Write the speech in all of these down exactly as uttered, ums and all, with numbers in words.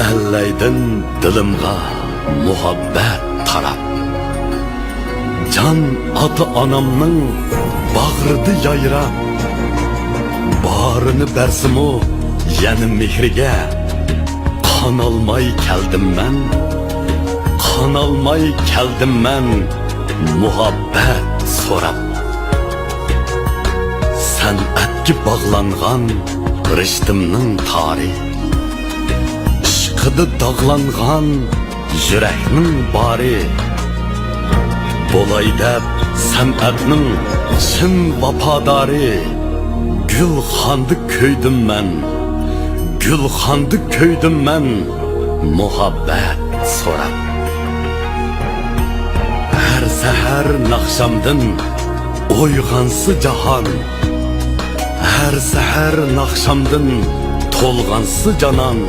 ئەللەيدىن دىلىمغا مۇھەببەت تاراپ، جان ئاتا-ئانامنىڭ باغرىدا يايراپ، بارىنى بەرسىمۇ يەنە مېھرىگە، قانالماي كەلدىم مەن، قانالماي كەلدىم مەن مۇھەببەت سوراپ. سەنئەتكە باغلانغان رىشتىمنىڭ تارى، ئىشقىدا داغلانغان يۈرەكنىڭ بارى. بولاي دەپ سەنئەتنىڭ چىن ۋاپادارى، گۈلخاندا كۆيدۈم مەن، گۈلخاندا كۆيدۈم مەن مۇھەببەت سوراپ. ھەر سەھەر ناخشامدىن ئويغانسا جاھان، ھەر سەھەر ناخشامدىن تولغانسا جانان،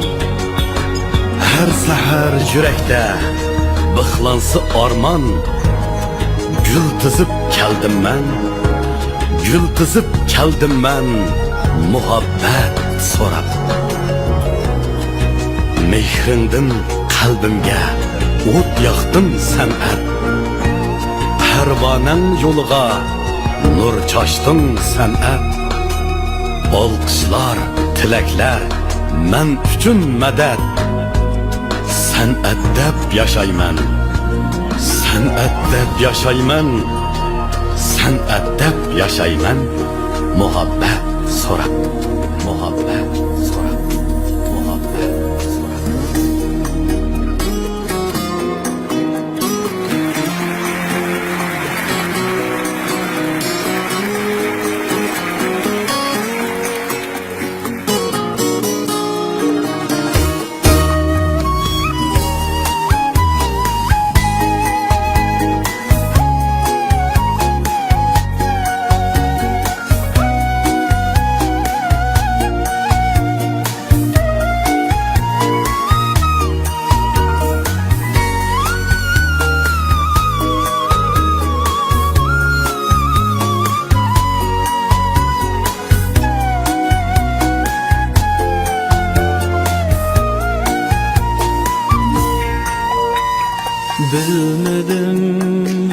ھەر سەھەر يۈرەكتە بىخلانسا ئارمان، گۈل تىزىپ كەلدىم مەن، گۈل تىزىپ كەلدىم مەن مۇھەببەت سوراپ. مېھرىڭدىن قەلبىمگە ئوت ياقتىڭ سەنئەت، پەرۋانەڭ يولىغا نۇر چاچتىڭ سەنئەت. ئالقىشلار، تىلەكلەر مەن ئۈچۈن مەدەت. سەنئەت دەپ ياشايمەن، سەنئەت دەپ ياشايمەن، سەنئەت دەپ ياشايمەن مۇھەببەت سوراپ، مۇھەببەت سوراپ، مۇھەببەت سوراپ. بىلمىدىم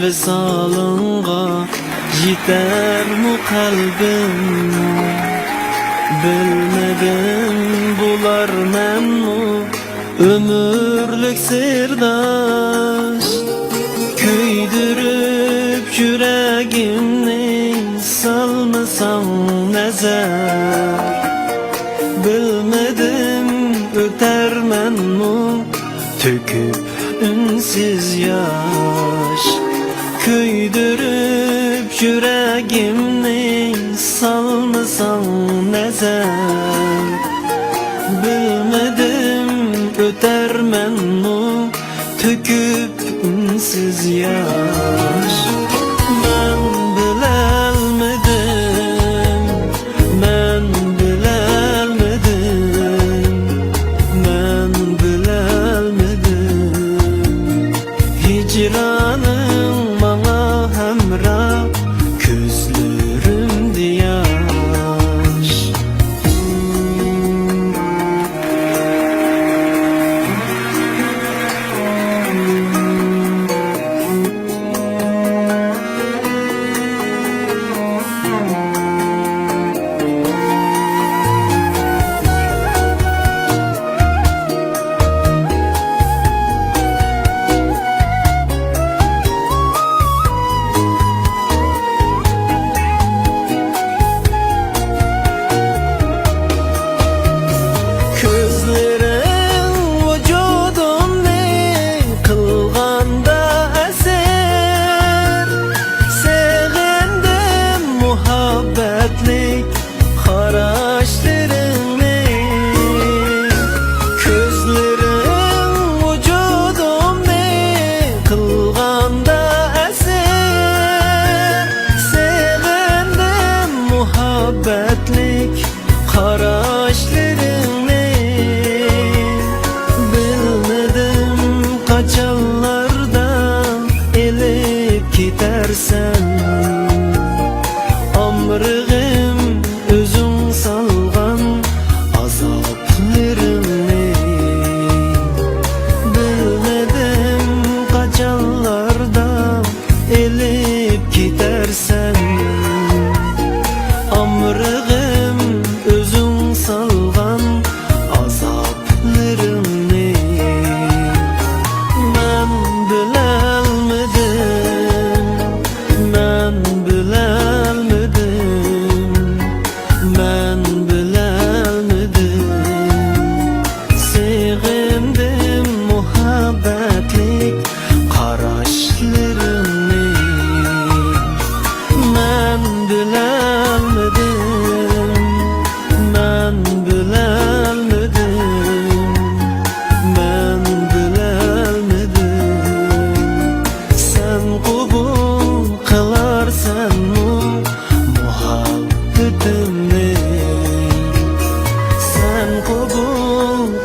ۋىسالىڭغا يېتەرمۇ قەلبىم، بىلمىدىم بولارمەنمۇ ئۆمۈرلۈك سىرداش. كۆيدۈرۈپ يۈرەگىمنى سالمىساڭ نەزەر، بىلمىدىم ئۆتەرمەنمۇ تۆكۈپ ئۈنسىز ياش. كۆيدۈرۈپ يۈرەگىمنى سالمىساڭ نەزەر، بىلمىدىم ئۆتەرمەنمۇ تۆكۈپ ئۈنسىز ياش. مەن بىلەلمىدىم، مەن بىلەلمىدىم، مەن بىلەلمىدىم. ھىجرانىڭ ماڭا ھەمراھ، كۆزلىرىمدە ياش.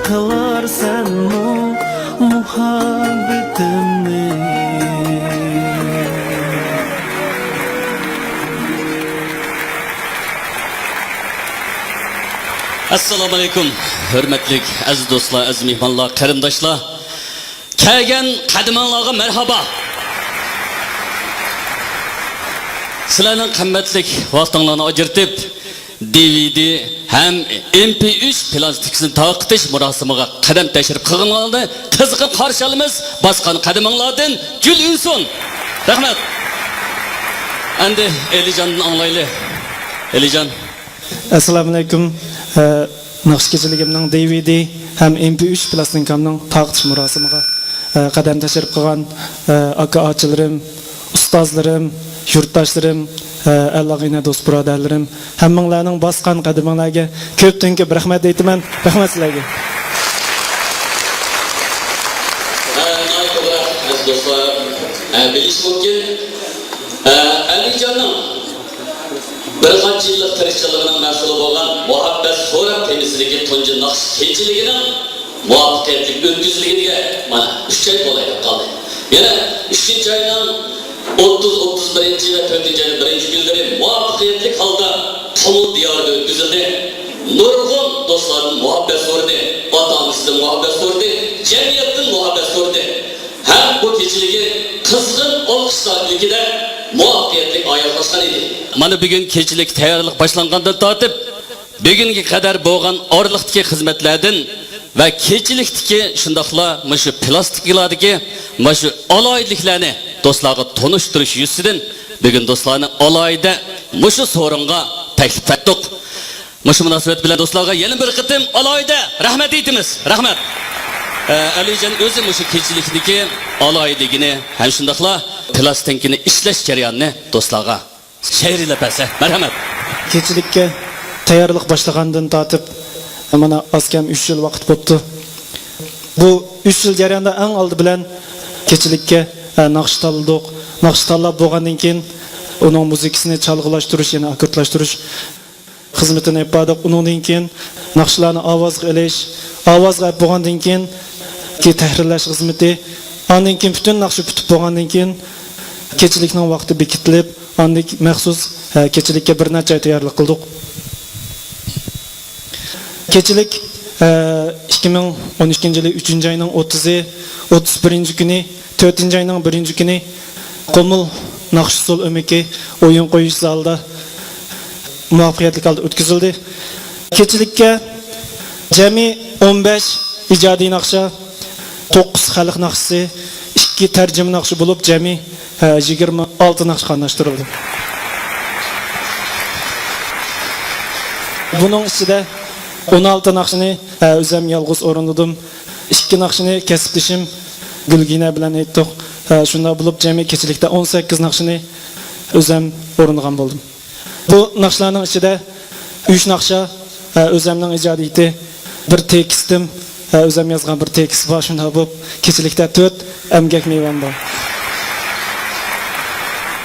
قىلارسەنمۇ مۇھەببىتىمنى؟ ئەسسالامۇ ئەلەيكۇم، ھۆرمەتلىك ئەزىز دوستلار، ئەزىز مېھمانلار، قېرىنداشلار. كەلگەن قەدىمىڭلارغا مەرھابا! سىلەرنىڭ قىممەتلىك ۋاقتىڭلارنى ئاجرىتىپ، دى ۋى دى ھەم ئېم پى ئۈچ پىلاستىكىسىنى تارقىتىش مۇراسىمىغا قەدەم تەشرىپ قىلغىنىڭلارنى قىزغىن قارشى ئالىمىز. باسقان قەدىمىڭلاردىن گۈل ئۈنسۇن! رەھمەت! ئەمدى ئەلىجاندىن ئاڭلايلى. ئەلىجان. ئەسسالامۇ ئەلەيكۇم. ئە، ناخشا كېچىلىكىمنىڭ دى ۋى دى ھەم ئېم پى ئۈچ پىلاستىنكامنىڭ تارقىتىش مۇراسىمىغا، ئە، قەدەم تەشرىپ قىلغان، ئە، ئاكا-ئاچىلىرىم، ئۇستازلىرىم، يۇرتداشلىرىم، ئە، ئەل-ئاغىنە، دوست-بۇرادەرلىرىم، ھەممىڭلارنىڭ باسقان قەدىمىڭلارغا كۆپتىن كۆپ رەھمەت ئېيتىمەن. رەھمەت سىلەرگە. ئە، ناھايىتى ئوبدان، ئەزىز دوستلار. ئە، بىلىش مۇمكىن. ئە، ئەلىجاننىڭ بىر قانچە يىللىق تىرىشچانلىقىنىڭ مەھسۇلى بولغان مۇھەببەت سوراق تېمىسىدىكى تۇنجى ناخشا كېچىلىكىنىڭ مۇۋەپپەقىيەتلىك ئۆتكۈزۈلگىنىگە مانا ئۈچ ئاي بولايلا قالدى. يەنە ئۈچىنچى ئاينىڭ ئوتتۇز، ئوتتۇز بىرىنچى ۋە تۆتىنچى ئاينىڭ بىرىنچى كۈنلىرى مۇۋەپپەقىيەتلىك ھالدا قۇمۇل دىيارىدا ئۆتكۈزۈلدى. نۇرغۇن دوستلاردىن مۇھەببەت سورىدى، ئاتا-ئانىسىدىن مۇھەببەت سورىدى، جەمئىيەتتىن مۇھەببەت سورىدى. ھەم بۇ كېچىلىكى قىزغىن ئالقىش سائەتلىكىدە مۇۋەپپەقىيەتلىك ئاياغلاشقان ئىدى. مانا بۈگۈن كېچىلىك تەييارلىق باشلانغاندىن تارتىپ، بۈگۈنگە قەدەر بولغان ئارىلىقتىكى خىزمەتلەردىن ۋە كېچىلىكتىكى شۇنداقلا مۇشۇ پىلاستىكىلاردىكى مۇشۇ ئالاھىدىلىكلەرنى دوستلارغا تونۇشتۇرۇش يۈزىسىدىن بۈگۈن دوستلارنى ئالاھىدە مۇشۇ سورۇنغا تەكلىپ قىلدۇق. مۇشۇ مۇناسىۋەت بىلەن دوستلارغا يەنە بىر قېتىم ئالاھىدە رەھمەت ئېيتىمىز. رەھمەت. ئە، ئەلىجان ئۆزى مۇشۇ كېچىلىكتىكى ئالاھىدىلىكىنى ھەم شۇنداقلا پىلاستىنكىنى ئىشلەش جەريانىنى دوستلارغا شەھىرىيلەپ بەرسە، مەرھەمەت. كېچىلىككە تەييارلىق باشلىغاندىن تارتىپ، مانا، ئاز كەم ئۈچ يىل ۋاقىت بوپتۇ. بۇ ئۈچ يىل جەريانىدا ئەڭ ئالدى بىلەن كېچىلىككە، ئە، ناخشا تاللىدۇق. ناخشا تاللاپ بولغاندىن كېيىن، ئۇنىڭ مۇزىكىسىنى چالغۇلاشتۇرۇش، يەنى ئاككوردلاشتۇرۇش خىزمىتىنى ئېلىپ باردۇق. ئۇنىڭدىن كېيىن ناخشىلارنى ئاۋازغا ئېلىش، ئاۋازغا ئېلىپ بولغاندىن كېيىن كېيىن تەھرىرلەش خىزمىتى، ئاندىن كېيىن پۈتۈن ناخشا پۈتۈپ بولغاندىن كېيىن كېچىلىكنىڭ ۋاقتى بېكىتىلىپ، ئاندىن كېيىن مەخسۇس، ھە، كېچىلىككە بىر نەچچە ئاي تەييارلىق قىلدۇق. كېچىلىك، ھە، ئىككى مىڭ ئون ئىككىنچى يىلى ئۈچىنچى ئاينىڭ ئوتتۇزى، ئوتتۇز بىرىنچى كۈنى، تۆتىنچى ئاينىڭ بىرىنچى كۈنى قۇمۇل ناخشا ئۇسسۇل ئۆمىكى ئويۇن قويۇش زالىدا مۇۋەپپەقىيەتلىك ھالدا ئۆتكۈزۈلدى. كېچىلىككە جەمئىي ئون بەش ئىجادىي ناخشا، توققۇز خەلق ناخشىسى، ئىككى تەرجىمە ناخشا بولۇپ، جەمئىي، ھە، يىگىرمە ئالتە ناخشا قاتناشتۇرۇلدى. بۇنىڭ ئىچىدە ئون ئالتە ناخشىنى، ھە، ئۆزۈم يالغۇز ئورۇنلىدىم. ئىككى ناخشىنى كەسىپدىشىم گۈلگىنە بىلەن ئېيتتۇق. ھە، شۇنداق بولۇپ، جەمئىي كېچىلىكتە ئون سەككىز ناخشىنى ئۆزۈم ئورۇنلىغان بولدۇم. بۇ ناخشىلارنىڭ ئىچىدە ئۈچ ناخشا، ھە، ئۆزۈمنىڭ ئىجادىيىتى، بىر تېكىستىم، ھە، ئۆزۈم يازغان بىر تېكىست بار، شۇنداق بولۇپ، كېچىلىكتە تۆت ئەمگەك مېۋەم بار.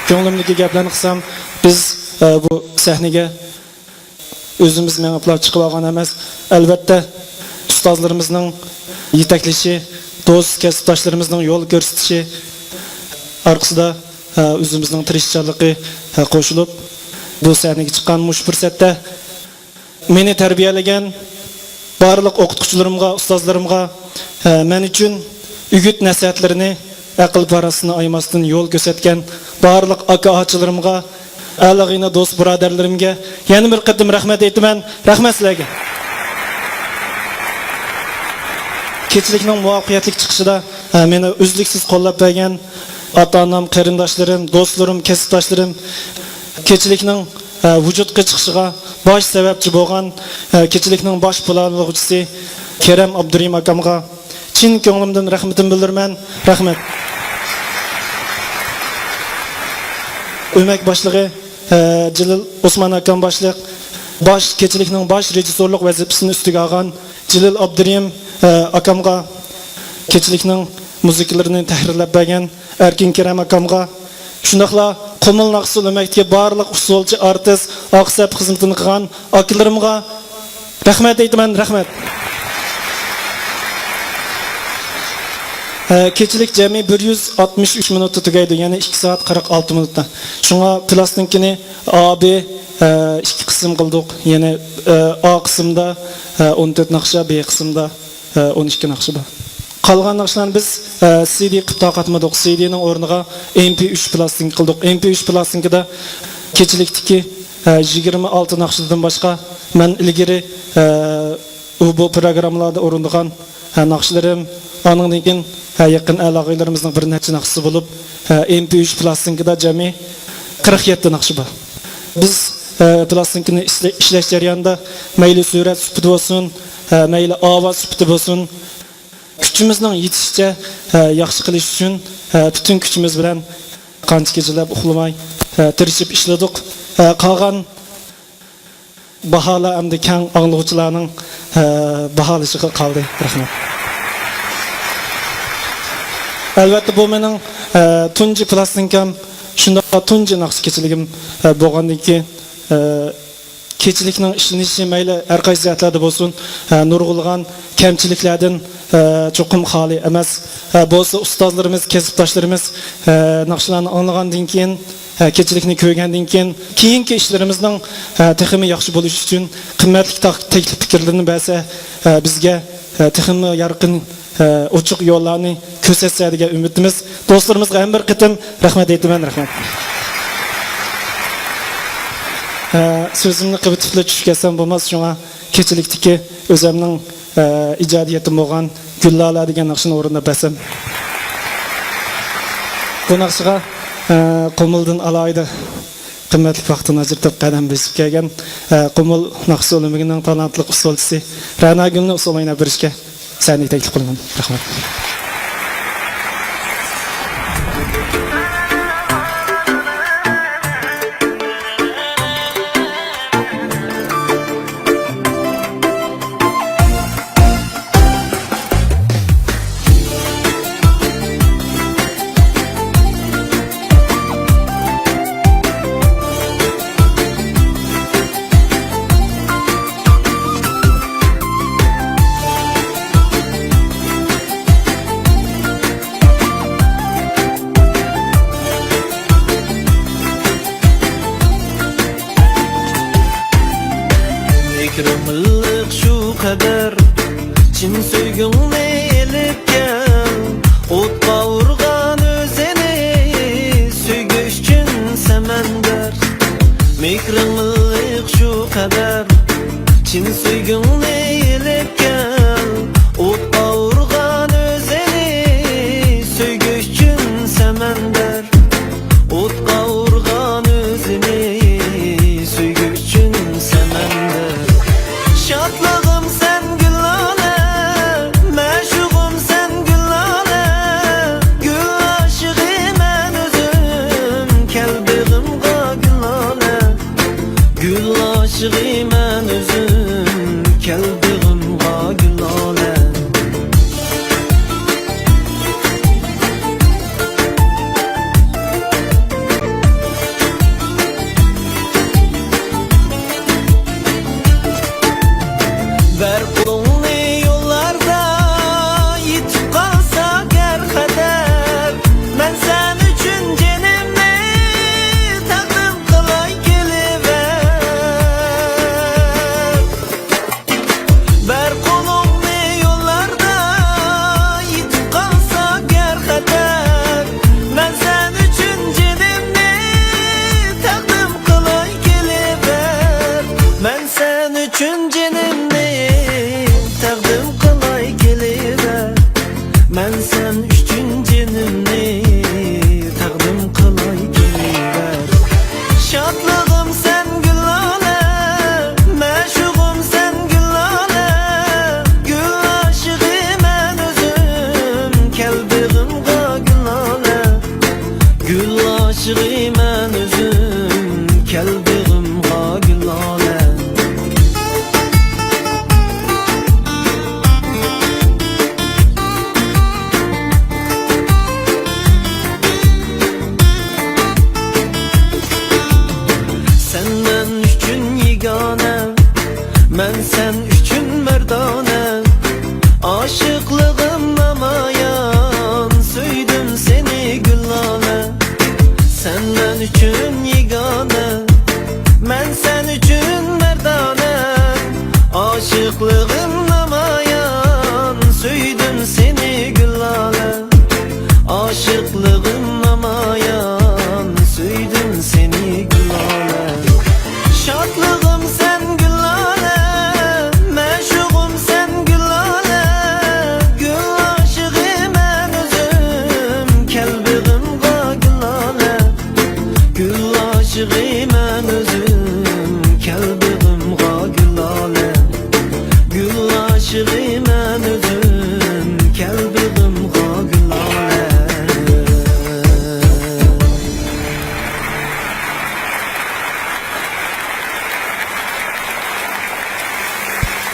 كۆڭلۈمدىكى گەپلەرنى قىلسام، بىز، ھە، بۇ سەھنىگە ئۆزىمىز مېڭىپلا چىقىۋالغان ئەمەس، ئەلۋەتتە، ئۇستازلىرىمىزنىڭ يېتەكلىشى، دوست كەسىپداشلىرىمىزنىڭ يول كۆرسىتىشى ئارقىسىدا، ھە، ئۆزىمىزنىڭ تىرىشچانلىقى، ھە، قوشۇلۇپ، بۇ سەھنىگە چىققان مۇشۇ پۇرسەتتە مېنى تەربىيەلىگەن بارلىق ئوقۇتقۇچىلىرىمغا، ئۇستازلىرىمغا، ھە، مەن ئۈچۈن ئۈگۈت نەسىھەتلىرىنى، ئەقىل پاراسىتىنى ئايىماستىن يول كۆرسەتكەن بارلىق ئاكا ئاچىلىرىمغا، ئەل ئاغىنە دوست بۇرادەرلىرىمگە يەنە بىر قېتىم رەھمەت ئېيتىمەن. رەھمەت سىلەرگە. كېچىلىكنىڭ مۇۋەپپەقىيەتلىك چىقىشىدا، ھە، مېنى ئۈزلۈكسىز قوللاپ بەرگەن ئاتا-ئانام، قېرىنداشلىرىم، دوستلىرىم، كەسىپداشلىرىم، كېچىلىكنىڭ، ھە، ۋۇجۇدقا چىقىشىغا باش سەۋەبچى بولغان، ھە، كېچىلىكنىڭ باش پىلانلىغۇچىسى كېرەم ئابدۇرېھىم ئاكامغا چىن كۆڭلۈمدىن رەھمىتىمنى بىلدۈرىمەن. رەھمەت. ئۆمەك باشلىقى، ھە، جېلىل ئوسمان ئاكام باشلىق، باش، كېچىلىكنىڭ باش رېژىسسورلۇق ۋەزىپىسىنى ئۈستىگە ئالغان جېلىل ئابدۇرېھىم، ھە، ئاكامغا، كېچىلىكنىڭ مۇزىكىلىرىنى تەھرىرلەپ بەرگەن ئەركىن كېرەم ئاكامغا، شۇنداقلا قۇمۇل ناخشا ئۇسسۇل ئۆمەكتىكى بارلىق ئۇسسۇلچى ئارتىس، ئاق سەپ خىزمىتىنى قىلغان ئاكىلىرىمغا رەھمەت ئېيتىمەن، رەھمەت. ئە، كېچىلىك جەمئىي بىر يۈز ئاتمىش ئۈچ مىنۇتتا تۈگەيدۇ، يەنى ئىككى سائەت قىرىق ئالتە مىنۇتتا. شۇڭا پىلاستىنكىنى ئا، بى، ئە، ئىككى قىسىم قىلدۇق. يەنى، ئە، ئا قىسىمدا، ئە، ئون تۆت ناخشا، بى قىسىمدا، ئە، ئون ئىككى ناخشا بار. قالغان ناخشىلارنى بىز، ئە، سى دى قىلىپ تارقاتمىدۇق. سى دىنىڭ ئورنىغا ئېم پى ئۈچ پىلاستىنكا قىلدۇق. ئېم پى ئۈچ پىلاستىنكىدا كېچىلىكتىكى، ئە، يىگىرمە ئالتە ناخشىدىن باشقا مەن ئىلگىرى، ئە، ئۇ بۇ پروگراممىلاردا ئورۇندىغان، ھە، ناخشىلىرىم، ئانىڭدىن كېيىن، ھە، يېقىن ئەلا-ئاغىنىلىرىمىزنىڭ بىر نەچچە ناخشىسى بولۇپ، ھە، ئېم پى ئۈچ پىلاستىنكىدا جەمئىي قىرىق يەتتە ناخشا بار. بىز، ھە، پىلاستىنكىنى ئىشلە-، ئىشلەش جەريانىدا مەيلى سۈرەت سۈپىتى بولسۇن، ھە، مەيلى ئاۋاز سۈپىتى بولسۇن، كۈچىمىزنىڭ يېتىشىچە، ھە، ياخشى قىلىش ئۈچۈن، ھە، پۈتۈن كۈچىمىز بىلەن قانچە كېچىلەپ ئۇخلىماي، ھە، تىرىشىپ ئىشلىدۇق. ھە، قالغان باھالار ئەمدى كەڭ ئاڭلىغۇچىلارنىڭ، ئە، باھالىشىغا قالدى. رەھمەت. ئەلۋەتتە، بۇ مېنىڭ، ئە، تۇنجى پىلاستىنكام، شۇنداقلا تۇنجى ناخشا كېچىلىكىم، ئە، بولغاندىن كېيىن، ئە، كېچىلىكنىڭ ئىشلىنىشى مەيلى ھەر قايسى جەھەتلەردە بولسۇن، ئە، نۇرغۇنلىغان كەمچىلىكلەردىن، ئە، چوقۇم خالىي ئەمەس. ئە، بولسا ئۇستازلىرىمىز، كەسىپداشلىرىمىز، ئە، ناخشىلارنى ئاڭلىغاندىن كېيىن، ھە، كېچىلىكنى كۆرگەندىن كېيىن، كېيىنكى ئىشلىرىمىزنىڭ، ھە، تېخىمۇ ياخشى بولۇشى ئۈچۈن قىممەتلىك تاق-، تەكلىپ پىكىرلىرىنى بەرسە، ھە، بىزگە، ھە، تېخىمۇ يارقىن، ھە، ئوچۇق يوللارنى كۆرسەتسە دېگەن ئۈمىدىمىز. دوستلىرىمىزغا ھەممە بىر قېتىم رەھمەت ئېيتىمەن، رەھمەت. ھە، سۆزۈمنى قىبىتىپلا چۈشۈپ كەتسەم بولماس، شۇڭا كېچىلىكتىكى ئۆزەمنىڭ، ئە، ئىجادىيىتىم بولغان گۈللالە دېگەن ناخشىنى ئورۇنداپ بەرسەم. بۇ ناخشىغا، ئە، قۇمۇلدىن ئالاھىدە قىممەتلىك ۋاقتىنى ئاجرىتىپ قەدەم بېسىپ كەلگەن، ئە، قۇمۇل ناخشا ئۇلىمىگىنىڭ تالانتلىق ئۇسسۇلچىسى رەنا گۈلنى ئۇسسۇل ئويناپ بېرىشكە سەھنىگە تەكلىپ قىلىمەن. رەھمەت. مېھرىڭلىق شۇ قەدەر، چىن سۆيگۈڭنى ئېلىپ كەل. ئوتقا ئۇرغان ئۆزىنى سۆيگۈ ئۈچۈن سەمەندەر. مېھرىڭلىق شۇ قەدەر، چىن سۆيگۈڭنى ئېلىپ كەل. ئوتقا ئۇرغان ئۆزىنى سۆيگۈ ئۈچۈن سەمەندەر. ئوتقا ئۇرغان ئۆزىنى سۆيگۈ ئۈچۈن سەمەندەر. شادلىقىم سەن گۈللالە، مەشۇقۇم سەن گۈللالە. گۈل ئاشىقى مەن ئۆزۈم، كەل بېغىمغا گۈللالە. گۈل ئاشىقى مەن ئۆزۈم، كەل بېغىمغا گۈللالە. بەر قولۇڭنى يوللاردا، يېتىپ قالسا گەر خەتەر، مەن سەن ئۈچۈن جېنىمنى تەقدىم قىلاي كېلىۋەر. بەر قولۇڭنى يوللاردا، يېتىپ قالسا گەر خەتەر، مەن سەن ئۈچۈن جېنىمنى تەقدىم قىلاي كېلىۋەر. مەن سەن ئۈچۈن جېنىمنى تەقدىم قىلاي كېلىۋەر. مەن سەن ئۈچۈن جېنىمنى تەقدىم قىلاي كېلىۋەر. شادلىقىم سەن گۈللالە، مەشۇقۇم سەن گۈللالە. گۈل ئاشىقى مەن ئۆزۈم، كەل بېغىمغا گۈللالە. گۈل ئاشىقى مەن ئۆزۈم، كەل بېغىمغا گۈللالە. سەن مەن ئۈچۈن يېگانە، مەن سەن ئۈچۈن مەردانە. ئاشىقلىقىم نامايان، سۆيدۈم سېنى گۈلالە، ئاشىقلىقىم نامايان، سۆيدۈم سېنى گۈلالە. شادلىقىم سەن گۈلالە، مەشۇقۇم سەن گۈلالە، گۈل ئاشىقى مەن ئۆزۈم، كەل بېغىمغا گۈلالە. گۈل ئاشىقى مەن ئۆزۈم، كەل بېغىمغا گۈلالە. گۈل ئاشىقى مەن ئۆزۈم، كەل بېغىمغا گۈلالە.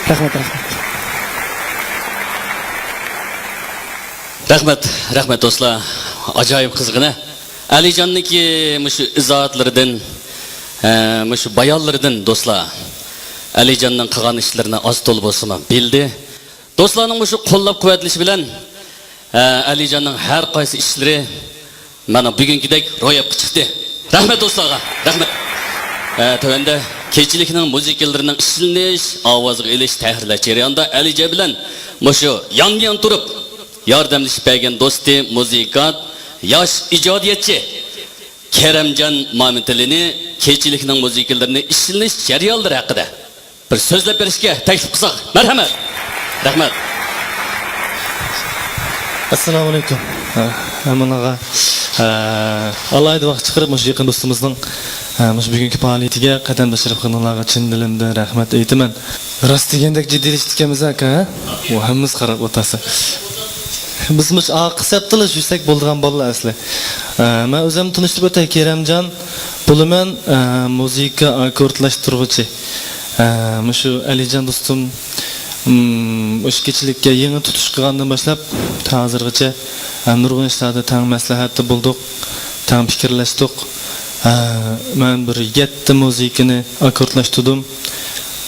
رەھمەت، رەھمەت. رەھمەت، رەھمەت دوستلار. ئاجايىپ قىزغىن. ئەلىجاننىڭكى مۇشۇ ئىزاھاتلىرىدىن، ئە، مۇشۇ بايانلىرىدىن دوستلار ئەلىجاننىڭ قىلغان ئىشلىرىنى ئاز تولا بولسىمۇ بىلدى. دوستلارنىڭ مۇشۇ قوللاپ قۇۋۋەتلىشى بىلەن، ئە، ئەلىجاننىڭ ھەر قايسى ئىشلىرى مانا بۈگۈنكىدەك روياپقا چىقتى. رەھمەت دوستلارغا، رەھمەت. ئە، تۆۋەندە كېچىلىكنىڭ مۇزىكىلىرىنىڭ ئىشلىنىش، ئاۋازغا ئېلىش، تەھرىرلەش جەريانىدا ئەلىجان بىلەن مۇشۇ يانمۇ يان تۇرۇپ ياردەملىشىپ بەرگەن دوستى، مۇزىكانت، ياش ئىجادىيەتچى كېرەمجان مامىتىلىنى كېچىلىكنىڭ مۇزىكىلىرىنى ئىشلىنىش جەريانلىرى ھەققىدە بىر سۆزلەپ بېرىشكە تەكلىپ قىلساق. مەرھەمەت. رەھمەت. ئەسسالامۇئەلەيكۇم. ھە، ھەممىڭلارغا، ھە، ئالاھىدە ۋاقىت چىقىرىپ مۇشۇ يېقىن دوستىمىزنىڭ، ھە، مۇشۇ بۈگۈنكى پائالىيىتىگە قەدەم تەشرىپ قىلغىنىڭلارغا چىن دىلىمدىن رەھمەت ئېيتىمەن. راست دېگەندەك جىددىيلىشىپتىكەنمىز ئاكا، ھە؟ ئۇ ھەممىسى قاراپ ئولتۇرسا. بىز مۇشۇ ئارقا سەپتىلا يۈرسەك بولىدىغان بالىلار ئەسلى. ئە، مەن ئۆزۈمنى تونۇشتۇرۇپ ئۆتەي، كېرەمجان بولىمەن، ئە، مۇزىكا ئاككوردلاشتۇرغۇچى. ئە، مۇشۇ ئەلىجان دوستۇم، مم، مۇشۇ كېچىلىككە يېڭى تۇتۇش قىلغاندىن باشلاپ تا ھازىرغىچە، ئە، نۇرغۇن ئىشلاردا تەڭ مەسلىھەتتە بولدۇق، تەڭ پىكىرلەشتۇق. ئە، مەن بىر يەتتە مۇزىكىنى ئاككوردلاشتۇردۇم.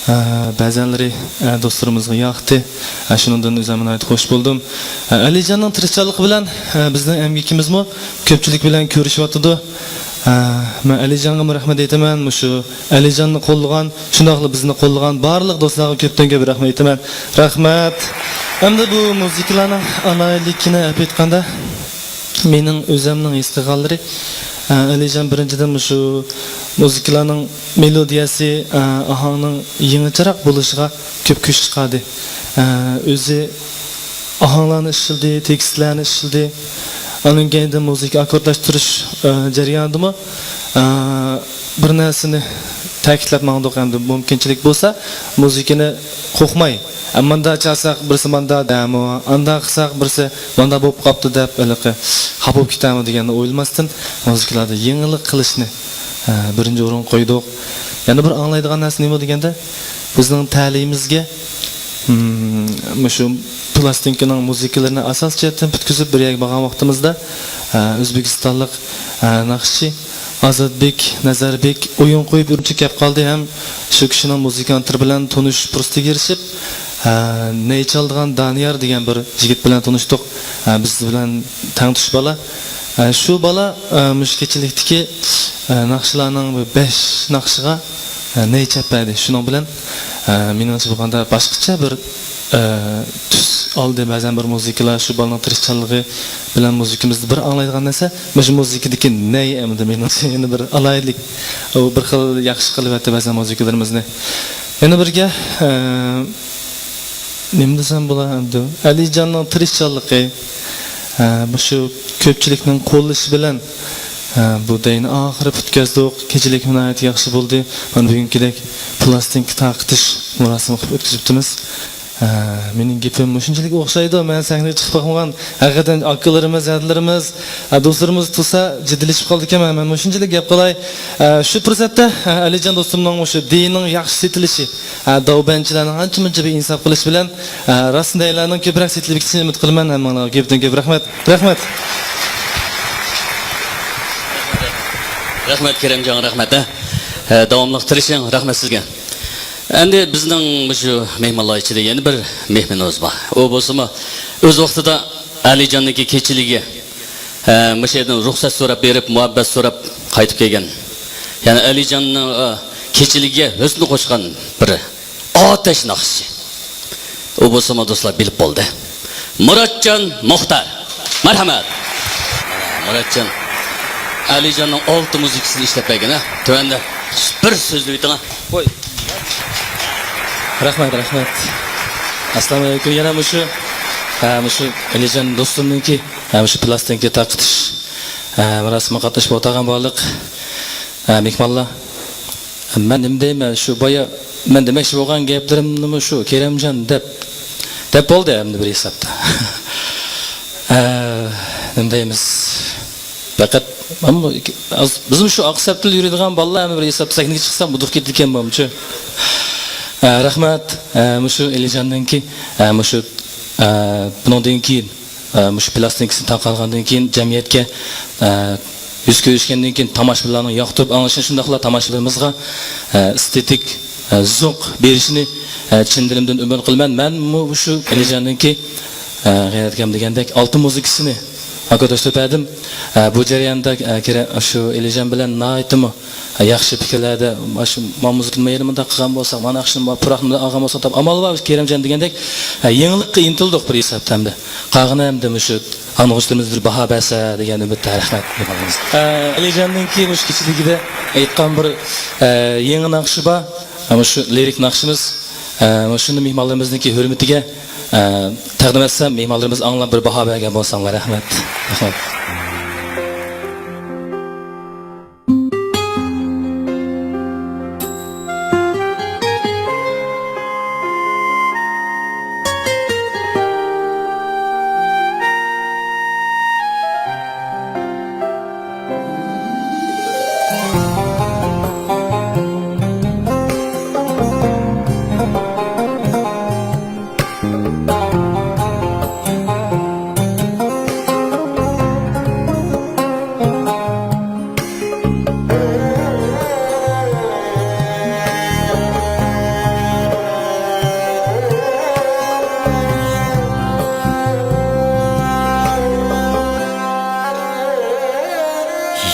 ئە، بەزەنلىرى، ئە، دوستلىرىمىزغا ياقتى. ئە، شۇنىڭدىن ئۆزۈم ناھايىتى خوش بولدۇم. ئە، ئەلىجاننىڭ تىرىشچانلىقى بىلەن، ئە، بىزنىڭ ئەمگىكىمىزمۇ كۆپچىلىك بىلەن كۆرۈشۈۋاتىدۇ. ئە، مەن ئەلىجانغىمۇ رەھمەت ئېيتىمەن، مۇشۇ ئەلىجاننى قوللىغان، شۇنداقلا بىزنى قوللىغان بارلىق دوستلارغا كۆپتىن كۆپ رەھمەت ئېيتىمەن. رەھمەت. ئەمدى بۇ مۇزىكىلارنىڭ ئالاھىدىلىكىنى ئېيتقاندا، مېنىڭ ئۆزۈمنىڭ ھېس قىلغانلىرى، ئە، ئەلىجان بىرىنچىدىن مۇشۇ مۇزىكىلارنىڭ مېلودىيەسى، ئە، ئاھاڭنىڭ يېڭىچىراق بولۇشىغا كۆپ كۈچ چىقاردى. ئە، ئۆزى ئاھاڭلارنى ئىشلىدى، تېكىستلەرنى ئىشلىدى. ئاندىن كېيىن مۇزىكا ئاككوردلاشتۇرۇش، ئە، جەريانىدىمۇ، ئە، بىر نەرسىنى تەكىتلەپ ماڭدۇق، ئەمدى مۇمكىنچىلىك بولسا مۇزىكىنى قوقماي، ئە، ماندا چالساق بىرسى ماندا دەمۇ، ئاندا قىلساق بىرسى ماندا بولۇپ قاپتۇ دەپ ھېلىقى خاپا بولۇپ كېتەمۇ دېگەننى ئويلىماستىن مۇزىكىلاردا يېڭىلىق قىلىشنى، ئە، بىرىنچى ئورۇنغا قويدۇق. يەنە بىر ئاڭلايدىغان نەرسە نېمە دېگەندە، بىزنىڭ تەلىيىمىزگە، مم، مۇشۇ پىلاستىنكىنىڭ مۇزىكىلىرىنى ئاساسىي جەھەتتىن پۈتكۈزۈپ بىر يەرگە بارغان ۋاقتىمىزدا، ئە، ئۆزبېكىستانلىق، ئە، ناخشىچى ئازادبېك نەزەربېك ئويۇن قويۇپ ئۈرۈمچىگە كەپ قالدى ھەم شۇ كىشىنىڭ مۇزىكانتلىرى بىلەن تونۇشۇش پۇرسىتىگە ئېرىشىپ، ئە، نەي چالىدىغان دانىيار دېگەن بىر يىگىت بىلەن تونۇشتۇق. ئە، بىز بىلەن تەڭتۇش بالا. ئە، شۇ بالا، ئە، مۇشۇ كېچىلىكتىكى، ئە، ناخشىلارنىڭ بىر بەش ناخشىغا، ئە، نەي چەپ بەردى. شۇنىڭ بىلەن، ئە، مېنىڭچە بولغاندا باشقىچە بىر، ئە، تۈس ئالدى. بەزەن بىر مۇزىكىلار شۇ بالىنىڭ تىرىشچانلىقى بىلەن مۇزىكىمىزدا بىر ئاڭلايدىغان نەرسە، مۇشۇ مۇزىكىدىكى نەي ئەمدى مېنىڭچە يەنە بىر ئالاھىدىلىك. ئۇ بىر خىل ياخشى قىلىۋەتتى بەزەن مۇزىكىلىرىمىزنى. يەنە بىرگە، ئە، نېمە دېسەم بولا ئەمدى؟ ئەلىجاننىڭ تىرىشچانلىقى، ئە، مۇشۇ كۆپچىلىكنىڭ قوللىشى بىلەن، ئە، بۇ دەينى ئاخىرى پۈتكەزدۇق. كېچىلىكمۇ ناھايىتى ياخشى بولدى. مانا بۈگۈنكىدەك پىلاستىنكا تارقىتىش مۇراسىمى قىلىپ ئۆتكۈزۈپتىمىز. ئە، مېنىڭ گېپىم مۇشۇنچىلىك ئوخشايدۇ. مەن سەھنىگە چىقىپ باقمىغان. ھەقىقەتەن ئاكىلىرىمىز، ھەدىلىرىمىز، ئە، دوستلىرىمىز تۇرسا جىددىيلىشىپ قالىدىكەنمەن. مەن مۇشۇنچىلىك گەپ قىلاي. ئە، شۇ پۇرسەتتە، ئە، ئەلىجان دوستۇمنىڭ مۇشۇ دېيىنىڭ ياخشى سېتىلىشى، ئە، داۋبەنچىلەرنىڭ ئانچە-مۇنچە بىر ئىنساپ قىلىشى بىلەن، ئە، راستىنى دەيلەرنىڭ كۆپرەك سېتىلىپ كېتىشىنى ئۈمىد قىلىمەن. ھەممىڭلارغا كۆپتىن كۆپ رەھمەت. رەھمەت. رەھمەت، كېرەمجان، رەھمەت، ھە. ھە، داۋاملىق تىرىشىڭ، رەھمەت سىزگە. ئەمدى بىزنىڭ مۇشۇ مېھمانلار ئىچىدە يەنە بىر مېھمىنىمىز بار. ئۇ بولسىمۇ ئۆز ۋاقتىدا ئەلىجاننىڭكى كېچىلىكى، ھە، مۇشۇ يەردىن رۇخسەت سوراپ بېرىپ، مۇھەببەت سوراپ قايتىپ كەلگەن. يەنى ئەلىجاننىڭ، ئە، كېچىلىكىگە ھۆسن قوشقان بىر ئاتەش ناخشىچى. ئۇ بولسىمۇ دوستلار بىلىپ بولدى. مۇراتجان مۇختار. مەرھەمەت. مۇراتجان ئەلىجاننىڭ ئالتە مۇزىكىسىنى ئىشلەپ بەرگەن، ھە؟ تۆۋەندە بىر سۆزلىۋېتىڭ، ھە؟ ۋاي. رەھمەت، رەھمەت. ئەسسالامۇئەلەيكۇم. يەنە مۇشۇ، ھە، مۇشۇ ئەلىجان دوستۇمنىڭكى، ھە، مۇشۇ پىلاستىنكا تارقىتىش، ھە، مۇراسىمىغا قاتنىشىپ ئولتۇرغان بارلىق، ھە، مېھمانلار. مەن نېمە دەيمەن، شۇ بايا مەن دېمەكچى بولغان گەپلىرىمنىمۇ شۇ كېرەمجان دەپ، دەپ بولدى ئەمدى بىر ھېسابتا. ئە، نېمە دەيمىز؟ پەقەت، ئەمما ئاز، بىزمۇ شۇ ئاق سەپتىلا يۈرىدىغان بالىلار، ئەمما بىر ھېسابتا سەھنىگە چىقسام، مۇدۇق كېتىدىكەن مامچۇ. ئە، رەھمەت، ئە، مۇشۇ ئېلىجاننىڭكى، ئە، مۇشۇ، ئە، بۇنىڭدىن كېيىن، ئە، مۇشۇ پىلاستىنكىسىنى تارقالغاندىن كېيىن جەمئىيەتكە، ئە، يۈز كۆرۈشكەندىن كېيىن تاماشىبىنلارنىڭ ياقتۇرۇپ ئاڭلىشىنى، شۇنداقلا تاماشىبىنىمىزغا، ئە، ئېستېتىك، ئە، زوق بېرىشىنى، ئە، چىن دىلىمدىن ئۈمىد قىلىمەن. مەنمۇ شۇ ئەلىجاننىڭكى، ئە، غەيرەت ئاكام دېگەندەك ئالتە مۇزىكىسىنى ئاكا دوستلۇق بەردىم. ئە، بۇ جەرياندا، ئە، كېرە-، شۇ ئەلىجان بىلەن ناھايىتىمۇ، ئە، ياخشى پىكىرلەردە، مانا شۇ، مانا مۇزىكىنى مۇنداق قىلغان بولساق، مانا ناخشىنى، مانا پۇراقنى ئاغان بولساق دەپ ئامال بار، كېرەمجان دېگەندەك، ئە، يېڭىلىققا ئىنتىلدۇق بىر ھېسابتا ئەمدى. قالغىنى ئەمدى مۇشۇ ئاڭلىغۇچىلىرىمىز بىر باھا بەرسە دېگەن ئۈمىدتە. رەھمەت. ئە، ئەلىجاننىڭكى مۇشۇ كېچىلىكىدە ئېيتقان بىر، ئە، يېڭى ناخشا بار. ئە، مۇشۇ لىرىك ناخشىمىز. ئە، مۇشۇنى مېھمانلىرىمىزنىڭكى ھۆرمىتىگە، ئە، تەقدىم ئەتسەم، مېھمانلىرىمىز ئاڭلاپ بىر باھا بەرگەن بولساڭلار. رەھمەت. رەھمەت.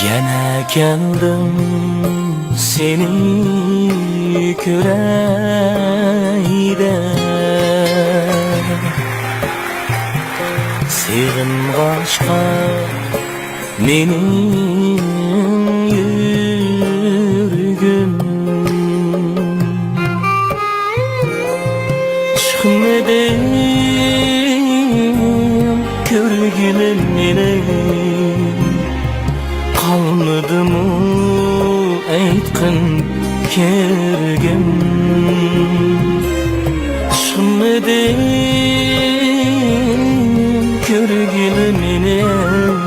يەنە كەلدىم سېنى كۆرەي دەپ، سېغىنغاچقا مېنىڭ يۈرىكىم. چىقمىدىم كۆرگىلى مېنىڭ، قالمىدىمۇ ئېيتقىن كۆرگۈم. چىقمىدىم كۆرگىلى مېنىڭ،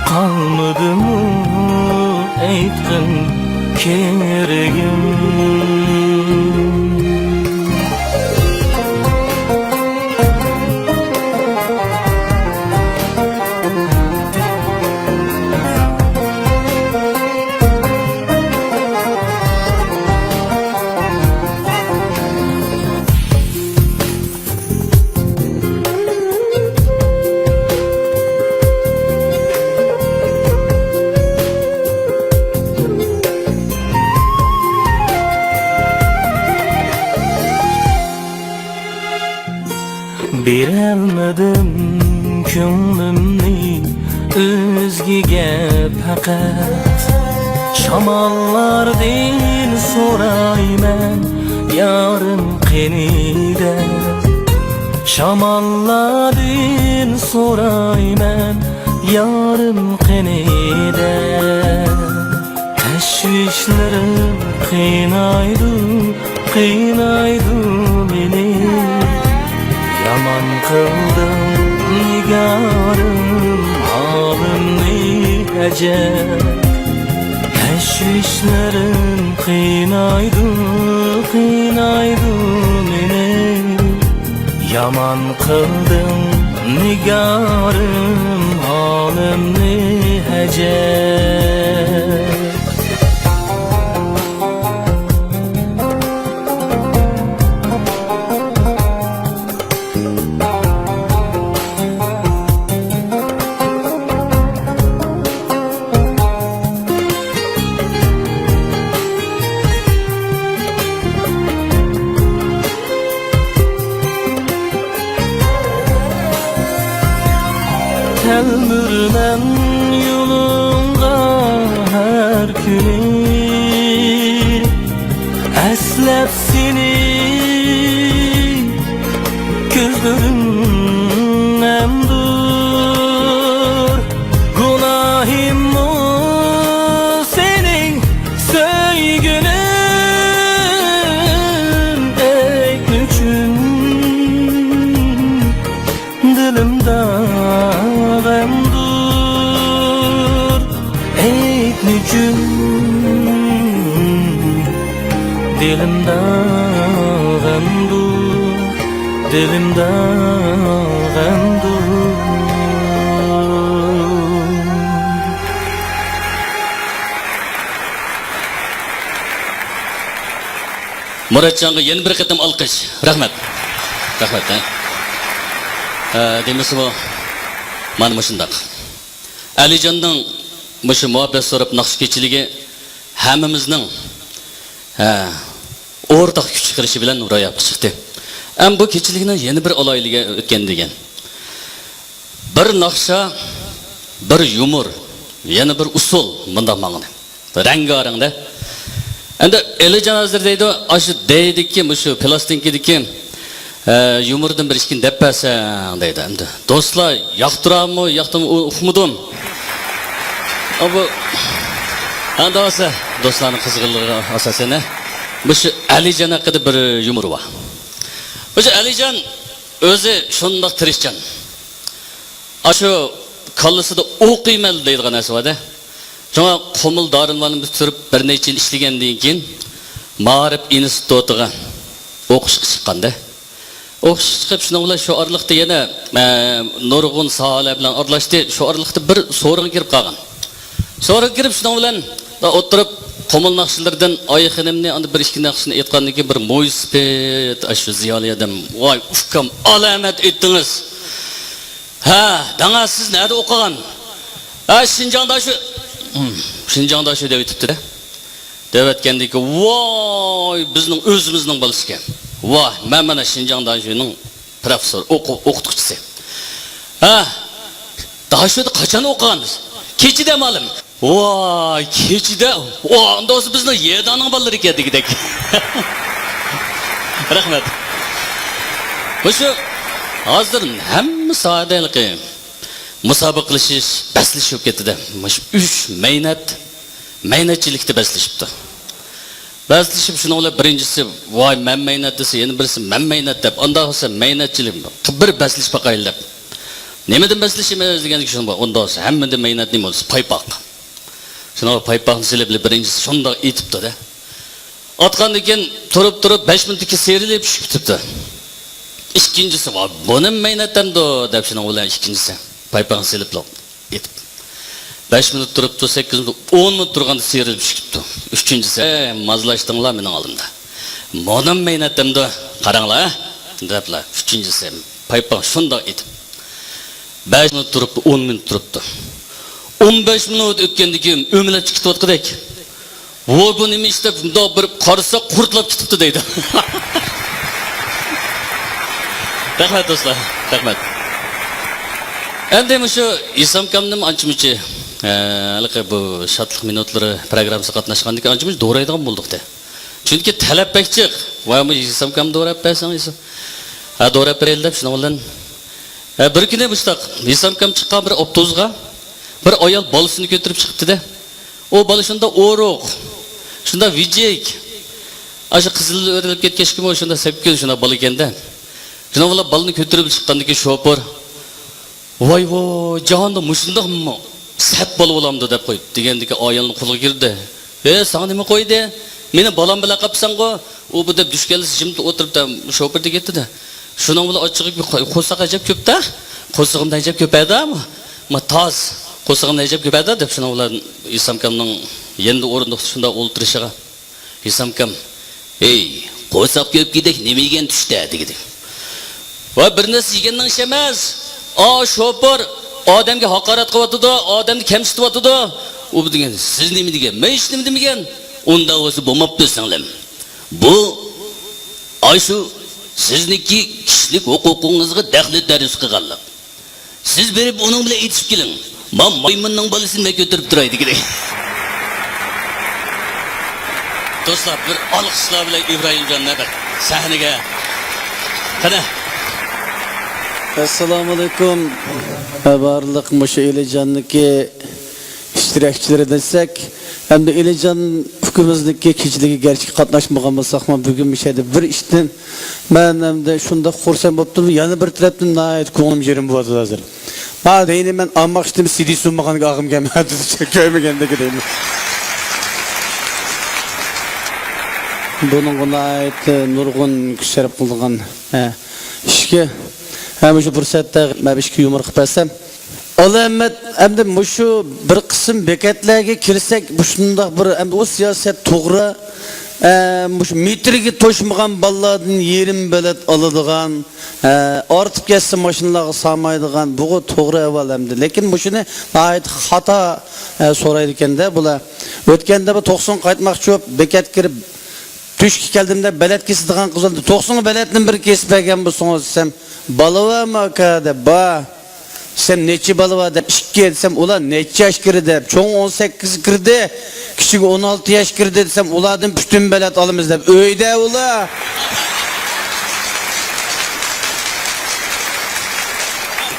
قالمىدىمۇ ئېيتقىن كۆرگۈم. بېرەلمىدىم كۆڭلۈمنى ئۆزگىگە پەقەت. شاماللاردىن سورايمەن يارىم قېنى دەپ، شاماللاردىن سورايمەن يارىم قېنى دەپ. تەشۋىشلىرىم قىينايدۇ، قىينايدۇ مېنى. يامان قىلدىڭ نىگارىم ھالىمنى ئەجەب. تەشۋىشلىرىم قىينايدۇ، قىينايدۇ مېنى. يامان قىلدىڭ نىگارىم ھالىمنى ئەجەب. تەلمۈرىمەن يولۇڭغا ھەر كۈنى، ئەسلەپ سېنى كۆزلىرىمنەندۇر. گۇناھىممۇ سېنىڭ سۆيگۈنۈڭ ئەينى ئۈچۈن. دىلىمدا غەمدۇر ئەينى ئۈچۈن. دىلىمدا غەمدۇر، دىلىمدا غەمدۇر. مۇراتجانغا يەنە بىر قېتىم ئالقىش. رەھمەت. رەھمەت، ھە. ھە، دېمىسىمۇ، مانا مۇشۇنداق. ئەلىجاننىڭ مۇشۇ مۇھەببەت سوراپ ناخشا كېچىلىكى ھەممىمىزنىڭ، ھە، ئورتاق كۈچ چىقىرىشى بىلەن روياپقا چىقتى. ئەم بۇ كېچىلىكنىڭ يەنە بىر ئالاھىدىلىكى ئۆتكەن دېگەن. بىر ناخشا، بىر يۇمۇر، يەنە بىر ئۇسسۇل مۇنداق ماڭدى. رەڭگارەڭدە. ئەمدى ئېلىجان ھازىر دەيدۇ، ئاشۇ دەيدىكى، مۇشۇ پىلاستىنكىدىكى، ئە، يۇمۇردىن بىر ئىككىنى دەپ بەرسەڭ دەيدۇ. ئەمدى دوستلار ياقتۇرامۇ، ياقتۇرمامۇ ئۇقمىدىم. ئا، بۇ، ئەمدى بولسا دوستلارنىڭ قىزغىنلىقىغا ئاساسەن، مۇشۇ ئەلىجان ھەققىدە بىر يۇمۇر بار. مۇشۇ ئەلىجان ئۆزى شۇنداق تىرىشچان. ئاشۇ كاللىسىدا ئوقۇيمەن دەيدىغان نەرسە بار-دە. شۇڭا قۇمۇل دارىلماننى پۈتتۈرۈپ بىر نەچچە يىل ئىشلىگەندىن كېيىن مائارىپ ئىنستىتۇتىغا ئوقۇشقا چىققان-دە. ئوقۇشقا چىقىپ شۇنىڭ بىلەن شۇ ئارىلىقتا يەنە، ئە، نۇرغۇن ساھەلەر بىلەن ئارىلاشتى. شۇ ئارىلىقتا بىر سورۇنغا كىرىپ قالغان. سورۇنغا كىرىپ شۇنىڭ بىلەن ئولتۇرۇپ قۇمۇل ناخشىلىرىدىن ئاي خېنىمنى ئاندىن بىر ئىككى ناخشىسىنى ئېيتقاندىن كېيىن بىر مويسىپىت ئاشۇ زىيالىي ئادەم، ۋاي ئۇكام، ئالامەت ئېيتتىڭىز. ھە، داڭا، سىز نەدە ئوقۇغان؟ ھە، شىنجاڭدا شۇ، ھىم، شىنجاڭدا شۇ دەپ ئېيتىپتۇ-دە. دەۋەتكەندىكى، ۋاي، بىزنىڭ ئۆزىمىزنىڭ بالىسىكەن. ۋاي، مەن مانا شىنجاڭدا شۇنىڭ پروفېسسور، ئوقۇ-، ئوقۇتقۇچىسى. ھە، داشۇدا قاچان ئوقۇغان؟ كېچىدە مۇئەللىم. ۋاي، كېچىدە؟ ۋا، ئۇنداق بولسا بىزنىڭ يەدانىڭ بالىلىرى ئىكەن دېگۈدەك. رەھمەت. مۇشۇ ھازىر ھەممە ساھەدە ھېلىقى مۇسابىقىلىشىش، بەسلىشىش بولۇپ كەتتى-دە. مۇشۇ ئۈچ مەينەت، مەينەتچىلىكتە بەسلىشىپتۇ. بەسلىشىپ شۇنىڭ بىلەن بىرىنچىسى، ۋاي، مەن مەينەت دېسە، يەنە بىرسى، مەن مەينەت دەپ، ئانداق بولسا مەينەتچىلىك، بىر بەسلىشىپ باقايلى دەپ. نېمىدىن بەسلىشىمىز دېگەندىكىن شۇنىڭ بىلەن، ئۇنداق بولسا ھەممىدىن مەينەت نېمە بولسا، پايپاق. شۇنىڭغا پايپاقنى سېلىپ، بىرىنچىسى شۇنداق ئېيتىپتۇ-دە. ئاتقاندىن كېيىن تۇرۇپ-تۇرۇپ بەش مىنۇتتىن كېيىن سىيرىلىپ چۈشۈپ كېتىپتۇ. ئىككىنچىسى، ۋا، بۇنىمۇ مەينەت دەمدۇ دەپ شۇنىڭ بىلەن ئىككىنچىسى پايپاقنى سېلىپلا ئېتىپ. بەش مىنۇت تۇرۇپتۇ، سەككىز مىنۇت، ئون مىنۇت تۇرغاندا سىيرىلىپ چۈشۈپ كېتىپتۇ. ئۈچىنچىسى، ئەي، مازلاشتىڭلار مېنىڭ ئالدىمدا. مۇنىمۇ مەينەت دەمدۇ، قاراڭلار، دەپلا ئۈچىنچىسى پايپاق شۇنداق ئېتىپ. بەش مىنۇت تۇرۇپتۇ، ئون مىنۇت تۇرۇپتۇ. ئون بەش مىنۇت ئۆتكەندىن كېيىن ئۆمىلەپ چىقىپ كېتىۋاتقۇدەك. ۋوي، بۇ نېمە ئىش دەپ مۇنداق بېرىپ قارىسا، قۇرتلاپ كېتىپتۇ دەيدۇ. رەھمەت دوستلار، رەھمەت. ئەمدى مۇشۇ ھېسامكامنىمۇ ئانچە-مۇنچە، ئە، ھېلىقى بۇ شادلىق مىنۇتلىرى پروگراممىسىغا قاتناشقاندىكىن ئانچە-مۇنچە دورايدىغان بولدۇق-دە. چۈنكى تەلەپ بەك جىق. ۋاي، مۇشۇ ھېسامكام دوراپ بەرسەڭ، ھېسام. ھە، دوراپ بېرەيلى دەپ شۇنىڭ بىلەن. ھە، بىر كۈنى مۇشۇنداق ھېسامكام چىققان بىر ئاپتوبۇسقا بىر ئايال بالىسىنى كۆتۈرۈپ چىقىپتۇ-دە. ئۇ بالا شۇنداق ئورۇق، شۇنداق ۋىجىك. ئاشۇ قىزىل ئۆرۈلۈپ كەتكەچكىمۇ شۇنداق سەپكۈن شۇنداق بالا ئىكەن-دە. شۇنىڭ بىلەن بالىنى كۆتۈرۈپ چىققاندىكىن شوپۇر، ۋاي ۋاي، جاھاندا مۇشۇنداقمۇ سەت بالا بولامدۇ دەپ قويۇپ، دېگەندىكىن ئايالنىڭ قولىغا كىردى. ئەي، ساڭا نېمە قويدى؟ مېنى بالام بىلەن قاپسەنغۇ؟ ئۇ بۇ دەپ دۈشكەنلىسە جىملا ئولتۇرۇپ، شوپۇر دېگەنتىدە. شۇنىڭ بىلەن ئاچچىقى قورساق ئەجەب كۆپتە. قورسىقىمدا ئەجەب كۆپەدە. ما تاز. قورسىقىمدا ئەجەب كۆپەدە دەپ شۇنىڭ بىلەن ھېسامكامنىڭ يېنىدا ئورۇندۇقتا شۇنداق ئولتۇرۇشىغا. ھېسامكام، ھېي، قورساق كۆپكىدەك نېمە يېگەن چۈشتە؟ دېگىدى. ۋاي، بىر نەرسە يېگەننىڭ ئىشى ئەمەس. ئا، شوپۇر ئادەمگە ھاقارەت قىلىۋاتىدۇ، ئادەمنى كەمسىتىۋاتىدۇ. ئۇ دېگەن، سىز نېمە دېگەن؟ مەن ھېچ نېمە دېمىگەن. ئۇنداق بولسا بولماپتۇ، سىڭلىم. بۇ، ئاشۇ سىزنىڭكى كىشىلىك ھوقۇقىڭىزغا دەخلى تەرۇز قىلغانلىق. سىز بېرىپ ئۇنىڭ بىلەن ئېيتىشىپ كېلىڭ. ما مايمۇننىڭ بالىسىنى مەن كۆتۈرۈپ تۇراي دېگىنى. دوستلار، بىر ئالقىشلار بىلەن ئىبراھىمجان نەبەت سەھنىگە. قېنى. ئەسسالامۇئەلەيكۇم. بارلىق مۇشۇ ئېلىجاننىڭكى ئىشتىراكچىلىرى دېسەك، ئەمدى ئېلىجان ئۇكىمىزنىڭكى كېچىلىكىگە گەرچە قاتناشمىغان بولساقمۇ، بۈگۈن مۇشۇ يەردە بىر ئىشتىن مەن ئەمدى شۇنداق خۇرسەن بوپتۇم، يەنە بىر تەرەپتىن ناھايىتى كۆڭلۈم يېرىم بولۇۋاتىدۇ ھازىر. ما دەينى مەن ئامما ئىشتىن سىدى سۇنمىغانغا ئاغىم كەلمەيدۇ، كۆرمىگەندىكى دەيمەن. بۇنىڭغا ناھايىتى نۇرغۇن كۈچ سەرپ قىلىدىغان، ھە، ئىشكى، ھە، مۇشۇ پۇرسەتتە مەن ئىشكى يۇمۇر قىلىپ بەرسەم. ئالامەت، ئەمدى مۇشۇ بىر قىسىم بېكەتلەرگە كىرسەك، مۇشۇنداق بىر، ئەمدى ئۇ سىياسەت توغرا، ئە، مۇشۇ مېتىرگە توشمىغان بالىلاردىن يېرىم بېلەت ئالىدىغان، ئە، ئارتىپ كەتسە ماشىنىلارغا سالمايدىغان، بۇغۇ توغرا ئەھۋال ئەمدى. لېكىن مۇشۇنى ناھايىتى خاتا، ئە، سورايدىكەندە بۇلار. ئۆتكەندە بىر توقسۇن قايتماقچى بولۇپ، بېكەتكە كىرىپ، تۆشۈككە كەلدىمدە، بېلەت كېسىدىغان قىز بولدى. توقسۇنغا بېلەتنى بىر كېسىپ بەرگەن بولسىڭىز دېسەم، بالا بارمۇ ئاكا دەپ، بار. دېسەم، نەچچە بالا بار دەپ، ئىككى دېسەم، ئۇلار نەچچە ياش كىردى دەپ، چوڭ ئون سەككىزگە كىردى، كىچىكى ئون ئالتە ياش كىردى دېسەم، ئۇلاردىن پۈتۈن بېلەت ئالىمىز دەپ ئۆيدە ئۇلار.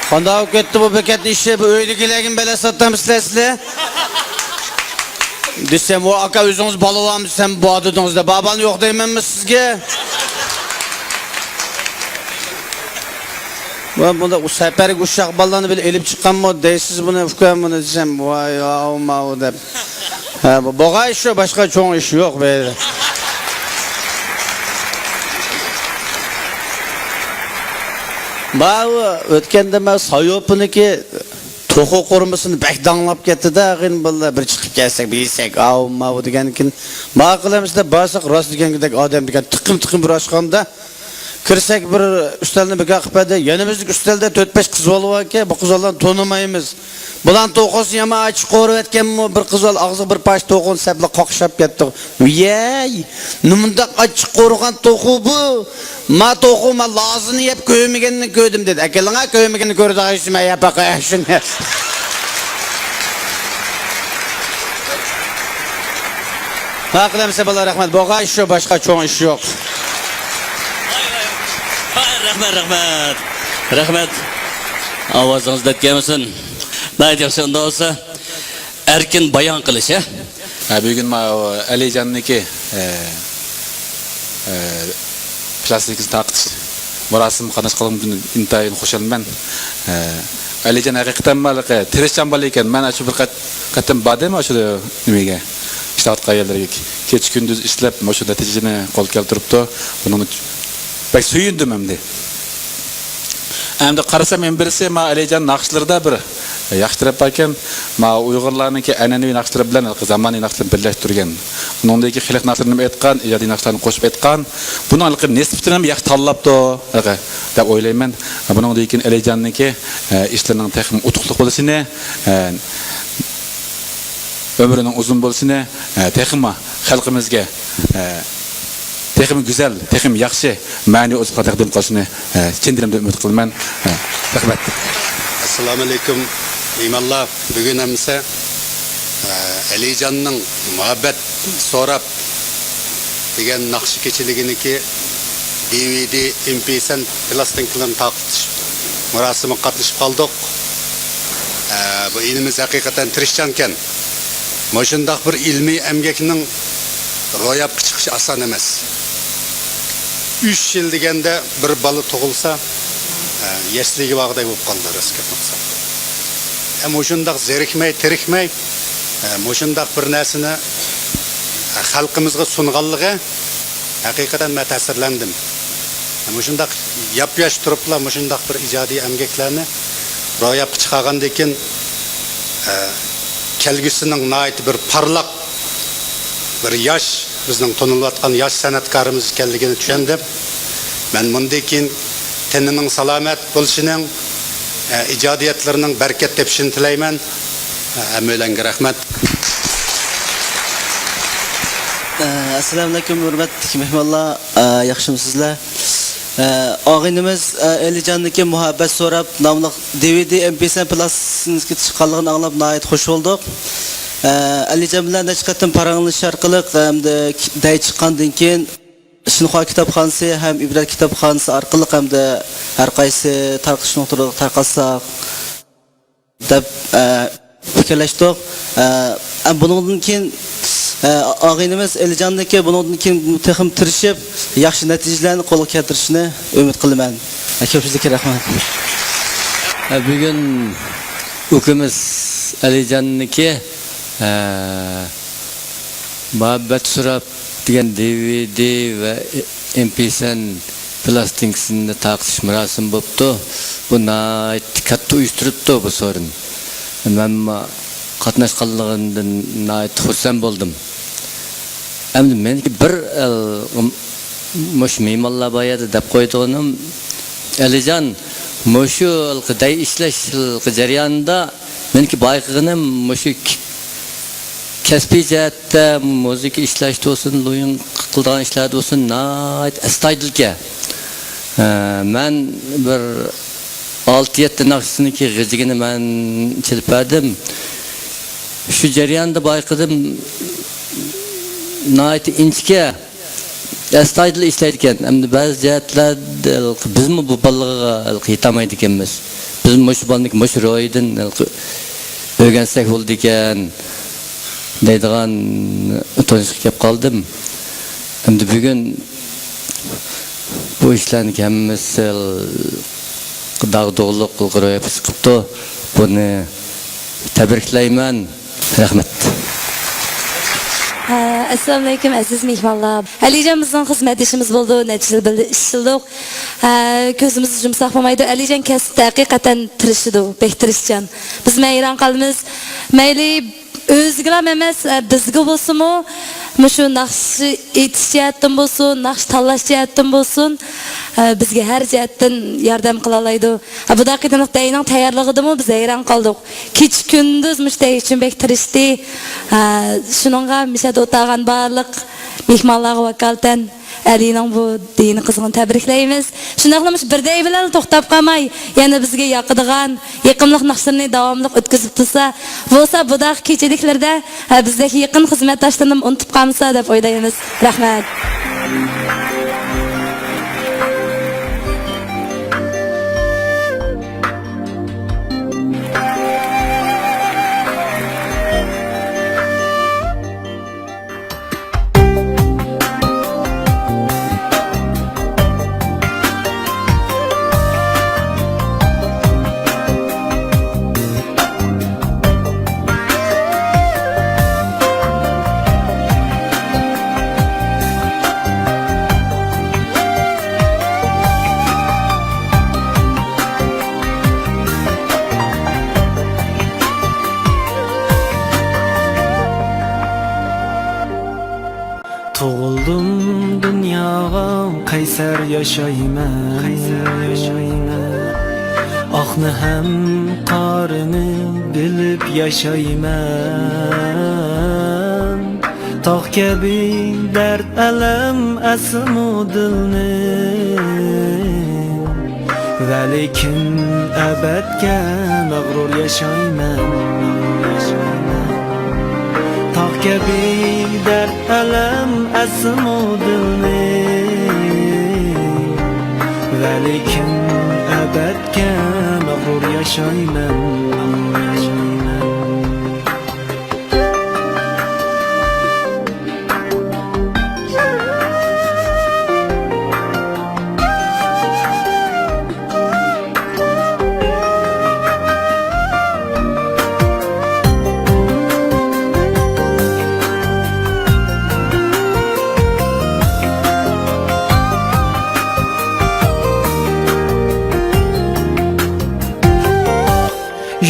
قانداق بولۇپ كەتتى بۇ بېكەت ئىشى؟ بۇ ئۆيدىكىلەرگىمۇ بېلەت ساتامسىلەر سىلەر؟ دېسەم، ئۇ ئاكا ئۆزىڭىز بالا بارمۇ دېسەم، بار دېدىڭىز دە، بار بالىنى يوق دەيمەنمۇ سىزگە؟ ۋە بۇندا ئۇ سەپەرگە ئۇششاق بالىلارنى بىلە ئېلىپ چىققانمۇ دەيسىز بۇنى، ئۇكام بۇنى دېسەم، ۋاي ئاۋۇ ماۋۇ دەپ. ھە، بۇ بولغاي شۇ، باشقا چوڭ ئىش يوق بۇ يەردە. ماۋۇ ئۆتكەندە مەن سايوپىنىكى توخۇ قورۇمىسىنى بەك داڭلاپ كەتتى-دە، ئاغىنە بالىلار، بىر چىقىپ كەلسەك، بىر يېسەك، ئاۋۇ ماۋۇ دېگەنكىن، ماقۇل ئەمىسە دەپ بارساق، راست دېگەندەك ئادەم ئىكەن، تىقىم-تىقىم بىر ئاشخانىدا كىرسەك، بىر ئۈستەلنى بىكار قىلىپ بەردى. يېنىمىزدىكى ئۈستەلدە تۆت-بەش قىز بالا بار ئىكەن، بۇ قىز بالىلارنى تونۇمايمىز. بۇلارنى توقۇسى يامان ئاچچىق قورۇۋەتكەنمۇ، بىر قىز بالا ئاغزىغا بىر پارچە توخۇنى سەپلا قاقشاپ كەتتى. ۋىيەي، نېمانداق ئاچچىق قورۇغان توخۇ بۇ؟ ما توخۇ، ما لازىنى يەپ كۆرمىگەننى كۆردۈم دېدى. ئەكېلىڭە، كۆرمىگەننى كۆرىدىغان ئىش، مەن يەپ باقاي شۇنى. ماقۇل ئەمىسە بالا، رەھمەت. بولغاي شۇ، باشقا چوڭ ئىش يوق. ۋاي، ۋاي. ۋاي، رەھمەت، رەھمەت. رەھمەت. ئاۋازىڭىز دەت كەلمىسۇن. ناھايىتى ياخشى، ئۇنداق بولسا. ئەركىن بايان قىلىش، ھە؟ ھە، بۈگۈن ماۋۇ ئەلىجاننىڭكى، ئە، ئە، پىلاستىنكىسىنى تارقىتىش مۇراسىمىغا قاتناشقانلىقىمدىن ئىنتايىن خۇشالمەن. ئە، ئەلىجان ھەقىقەتەن مانا تىرىشچان بالا ئىكەن. مەن ئاشۇ بىر قەت-، قېتىم باردىم ئاشۇ نېمىگە، ئىشلەۋاتقان يەرلەرگە. كېچە-كۈندۈز ئىشلەپ، مۇشۇ نەتىجىنى قولغا كەلتۈرۈپتۇ. بۇنىڭدىن بەك سۆيۈندۈم ئەمدى. ئەمدى قارىسام، يەنە بىرسى، ما ئەلىجان ناخشىلىرىدا بىر ياخشى تەرەپ باركەن. ما ئۇيغۇرلارنىڭكى ئەنئەنىۋى ناخشىلىرى بىلەن زامانىۋى ناخشىلارنى بىرلەشتۈرگەن. ئۇنىڭدىن كېيىن خەلق ناخشىلىرىنى ھەم ئېيتقان، ئىجادىي ناخشىلارنى قوشۇپ ئېيتقان. بۇنىڭ نىسبىتىنى ھەم ياخشى تاللاپتۇ دەپ ئويلايمەن. بۇنىڭدىن كېيىن ئەلىجاننىڭكى ئىشلىرىنىڭ تېخىمۇ ئۇتۇقلۇق بولۇشىنى، ئۆمرىنىڭ ئۇزۇن بولۇشىنى، تېخىمۇ خەلقىمىزگە، تېخىمۇ گۈزەل، تېخىمۇ ياخشى مەنىۋى ئوزۇقلار تەقدىم قىلىشىنى، ئە، چىن دىلىمدىن ئۈمىد قىلىمەن. ئە، رەھمەت. ئەسسالامۇئەلەيكۇم، مېھمانلار. بۈگۈن ئەمىسە، ئە، ئەلىجاننىڭ مۇھەببەت سوراپ دېگەن ناخشا كېچىلىكىنىڭكى دى ۋى دى، ئېم پى سەن پىلاستىنكىلىرىنى تارقىتىش مۇراسىمىغا قاتنىشىپ قالدۇق. ئە، بۇ ئىنىمىز ھەقىقەتەن تىرىشچانكەن. مۇشۇنداق بىر ئىلمىي ئەمگەكنىڭ روياپقا چىقىشى ئاسان ئەمەس. ئۈچ يىل دېگەندە بىر بالا تۇغۇلسا، ئە، يەسلىگە بارغۇدەك بولۇپ قالىدۇ، راست گەپنى قىلساق. ئە، مۇشۇنداق زېرىكمەي، تېرىكمەي، ئە، مۇشۇنداق بىر نەرسىنى، ئە، خەلقىمىزغا سۇنغانلىقى ھەقىقەتەن مەن تەسىرلەندىم. مۇشۇنداق ياپياش تۇرۇپلا مۇشۇنداق بىر ئىجادىي ئەمگەكلەرنى روياپقا چىقارغاندىن كېيىن، ئە، كەلگۈسىنىڭ ناھايىتى بىر پارلاق، بىر ياش، بىزنىڭ تونۇلۇۋاتقان ياش سەنئەتكارىمىز ئىكەنلىكىنى چۈشەندىم. مەن مۇندىن كېيىن تېنىنىڭ سالامەت بولۇشىنىڭ، ئە، ئىجادىيەتلىرىنىڭ بەرىكەت تېپىشىنى تىلەيمەن. ئە، ھەممەيلەنگە رەھمەت. ئە، ئەسسالامۇئەلەيكۇم، ھۆرمەتلىك مېھمانلار. ئە، ياخشىمۇسىزلەر؟ ئە، ئاغىنىمىز، ئە، ئەلىجاندىكى مۇھەببەت سوراپ ناملىق دى ۋى دى، ئېم پى سەن پىلاسىنكى چىققانلىقىنى ئاڭلاپ ناھايىتى خوش بولدۇق. ئە، ئەلىجان بىلەن نەچچە قېتىم پاراڭلىشىش ئارقىلىق ھەمدە دەي چىققاندىن كېيىن شىنخۇا كىتابخانىسى ھەم ئىبرەت كىتابخانىسى ئارقىلىق ھەمدە ھەر قايسى تارقىتىش نۇقتىلىرىغا تارقاتساق، دەپ، ئە، پىكىرلەشتۇق. ئە، ئە، بۇنىڭدىن كېيىن، ئە، ئاغىنىمىز ئېلىجاندىكى بۇنىڭدىن كېيىن تېخىمۇ تىرىشىپ، ياخشى نەتىجىلەرنى قولغا كەلتۈرۈشىنى ئۈمىد قىلىمەن. ئە، كۆپچىلىككە رەھمەت. ئە، بۈگۈن ئۇكىمىز ئەلىجاننىڭكى، ئە، مۇھەببەت سوراپ دېگەن دى ۋى دى ۋە ئېم پى سەن پىلاستىنكىسىنى تارقىتىش مۇراسىمى بوپتۇ. بۇ ناھايىتى كاتتا ئۇيۇشتۇرۇپتۇ بۇ سورۇن. مەنمۇ قاتناشقانلىقىمدىن ناھايىتى خۇرسەن بولدۇم. ئەمدى مېنىڭكى بىر، ئە، مۇشۇ مېھمانلار بار يەردە دەپ قويىدىغىنىم، ئەلىجان، مۇشۇ ھېلىقى دەي ئىشلەش ھېلىقى جەريانىدا مېنىڭكى بايقىغىنىم مۇشۇ ك-، كەسپىي جەھەتتە مۇزىكا ئىشلەشتە بولسۇن، لويۇڭ قىلىدىغان ئىشلاردا بولسۇن، ناھايىتى ئەستايىدىلكەن. ئە، مەن بىر ئالتە-يەتتە ناخشىسىنىڭكى غىجىكىنى مەن چېلىپ بەردىم. شۇ جەرياندا بايقىدىم، ناھايىتى ئىنچىكە، ئەستايىدىل ئىشلەيدىكەن. ئەمدى بەزى جەھەتلەردە بىزمۇ بۇ بالىغا يېتەلمەيدىكەنمىز. بىز مۇشۇ بالىنىڭكى مۇشۇ روھىدىن ئۆگەنسەك بولىدىكەن دەيدىغان تونۇشقا كەپ قالدىم. ئەمدى بۈگۈن بۇ ئىشلارنىڭ ھەممىسى داغدۇغىلىق روياپقا چىقىپتۇ. بۇنى تەبرىكلەيمەن. رەھمەت. ئەسسالامۇئەلەيكۇم، ئەزىز مېھمانلار. ئەلىجان بىزنىڭ خىزمەتدىشىمىز بولدى، نەچچە يىل بىللە ئىشلىدۇق. ئە، كۆزىمىزنى يۇمساق بولمايدۇ. ئەلىجان كەسىپتە ھەقىقەتەن تىرىشىدۇ، بەك تىرىشچان. بىزمۇ ھەيران قالىمىز. مەيلى ئۆزىگىلا ئەمەس، ئە، بىزگە بولسىمۇ، مۇشۇ ناخشا ئېيتىش جەھەتتىن بولسۇن، ناخشا تاللاش جەھەتتىن بولسۇن، ئە، بىزگە ھەر جەھەتتىن ياردەم قىلالايدۇ. ئە، بۇنداق قېتىملىق دەينىڭ تەييارلىقىدىمۇ بىز ھەيران قالدۇق. كېچە-كۈندۈز مۇشۇ دەي ئۈچۈن بەك تىرىشتى. ئە، شۇنىڭغا مۇشۇ يەردە ئولتۇرغان بارلىق مېھمانلارغا ۋاكالىتەن ئەلىنىڭ بۇ دېيىنى قىزغىن تەبرىكلەيمىز. شۇنداقلا مۇشۇ بىر دەي بىلەن توختاپ قالماي، يەنە بىزگە ياقىدىغان يېقىملىق ناخشىلىرىنى داۋاملىق ئۆتكۈزۈپ تۇرسا، بولسا بۇنداق كېچىلىكلەردە، ھە، بىزدەك يېقىن خىزمەتداشلىرىنىمۇ ئۇنتۇپ قالمىسا دەپ ئويلايمىز. رەھمەت. تۇغۇلدۇم دۇنياغا، قەيسەر ياشايمەن. قەيسەر ياشايمەن. ئاقنى ھەم قارىنى بىلىپ ياشايمەن. تاغ كەبى دەرد، ئەلەم ئەسىمۇ دىلنى. ۋەلىكىن ئەبەدكە مەغرۇر ياشايمەن. تاغ كەبى دەرد، ئەلەم ئەسىمۇ دىلنى. ۋەلىكىن ئەبەدكە مەغرۇر ياشايمەن.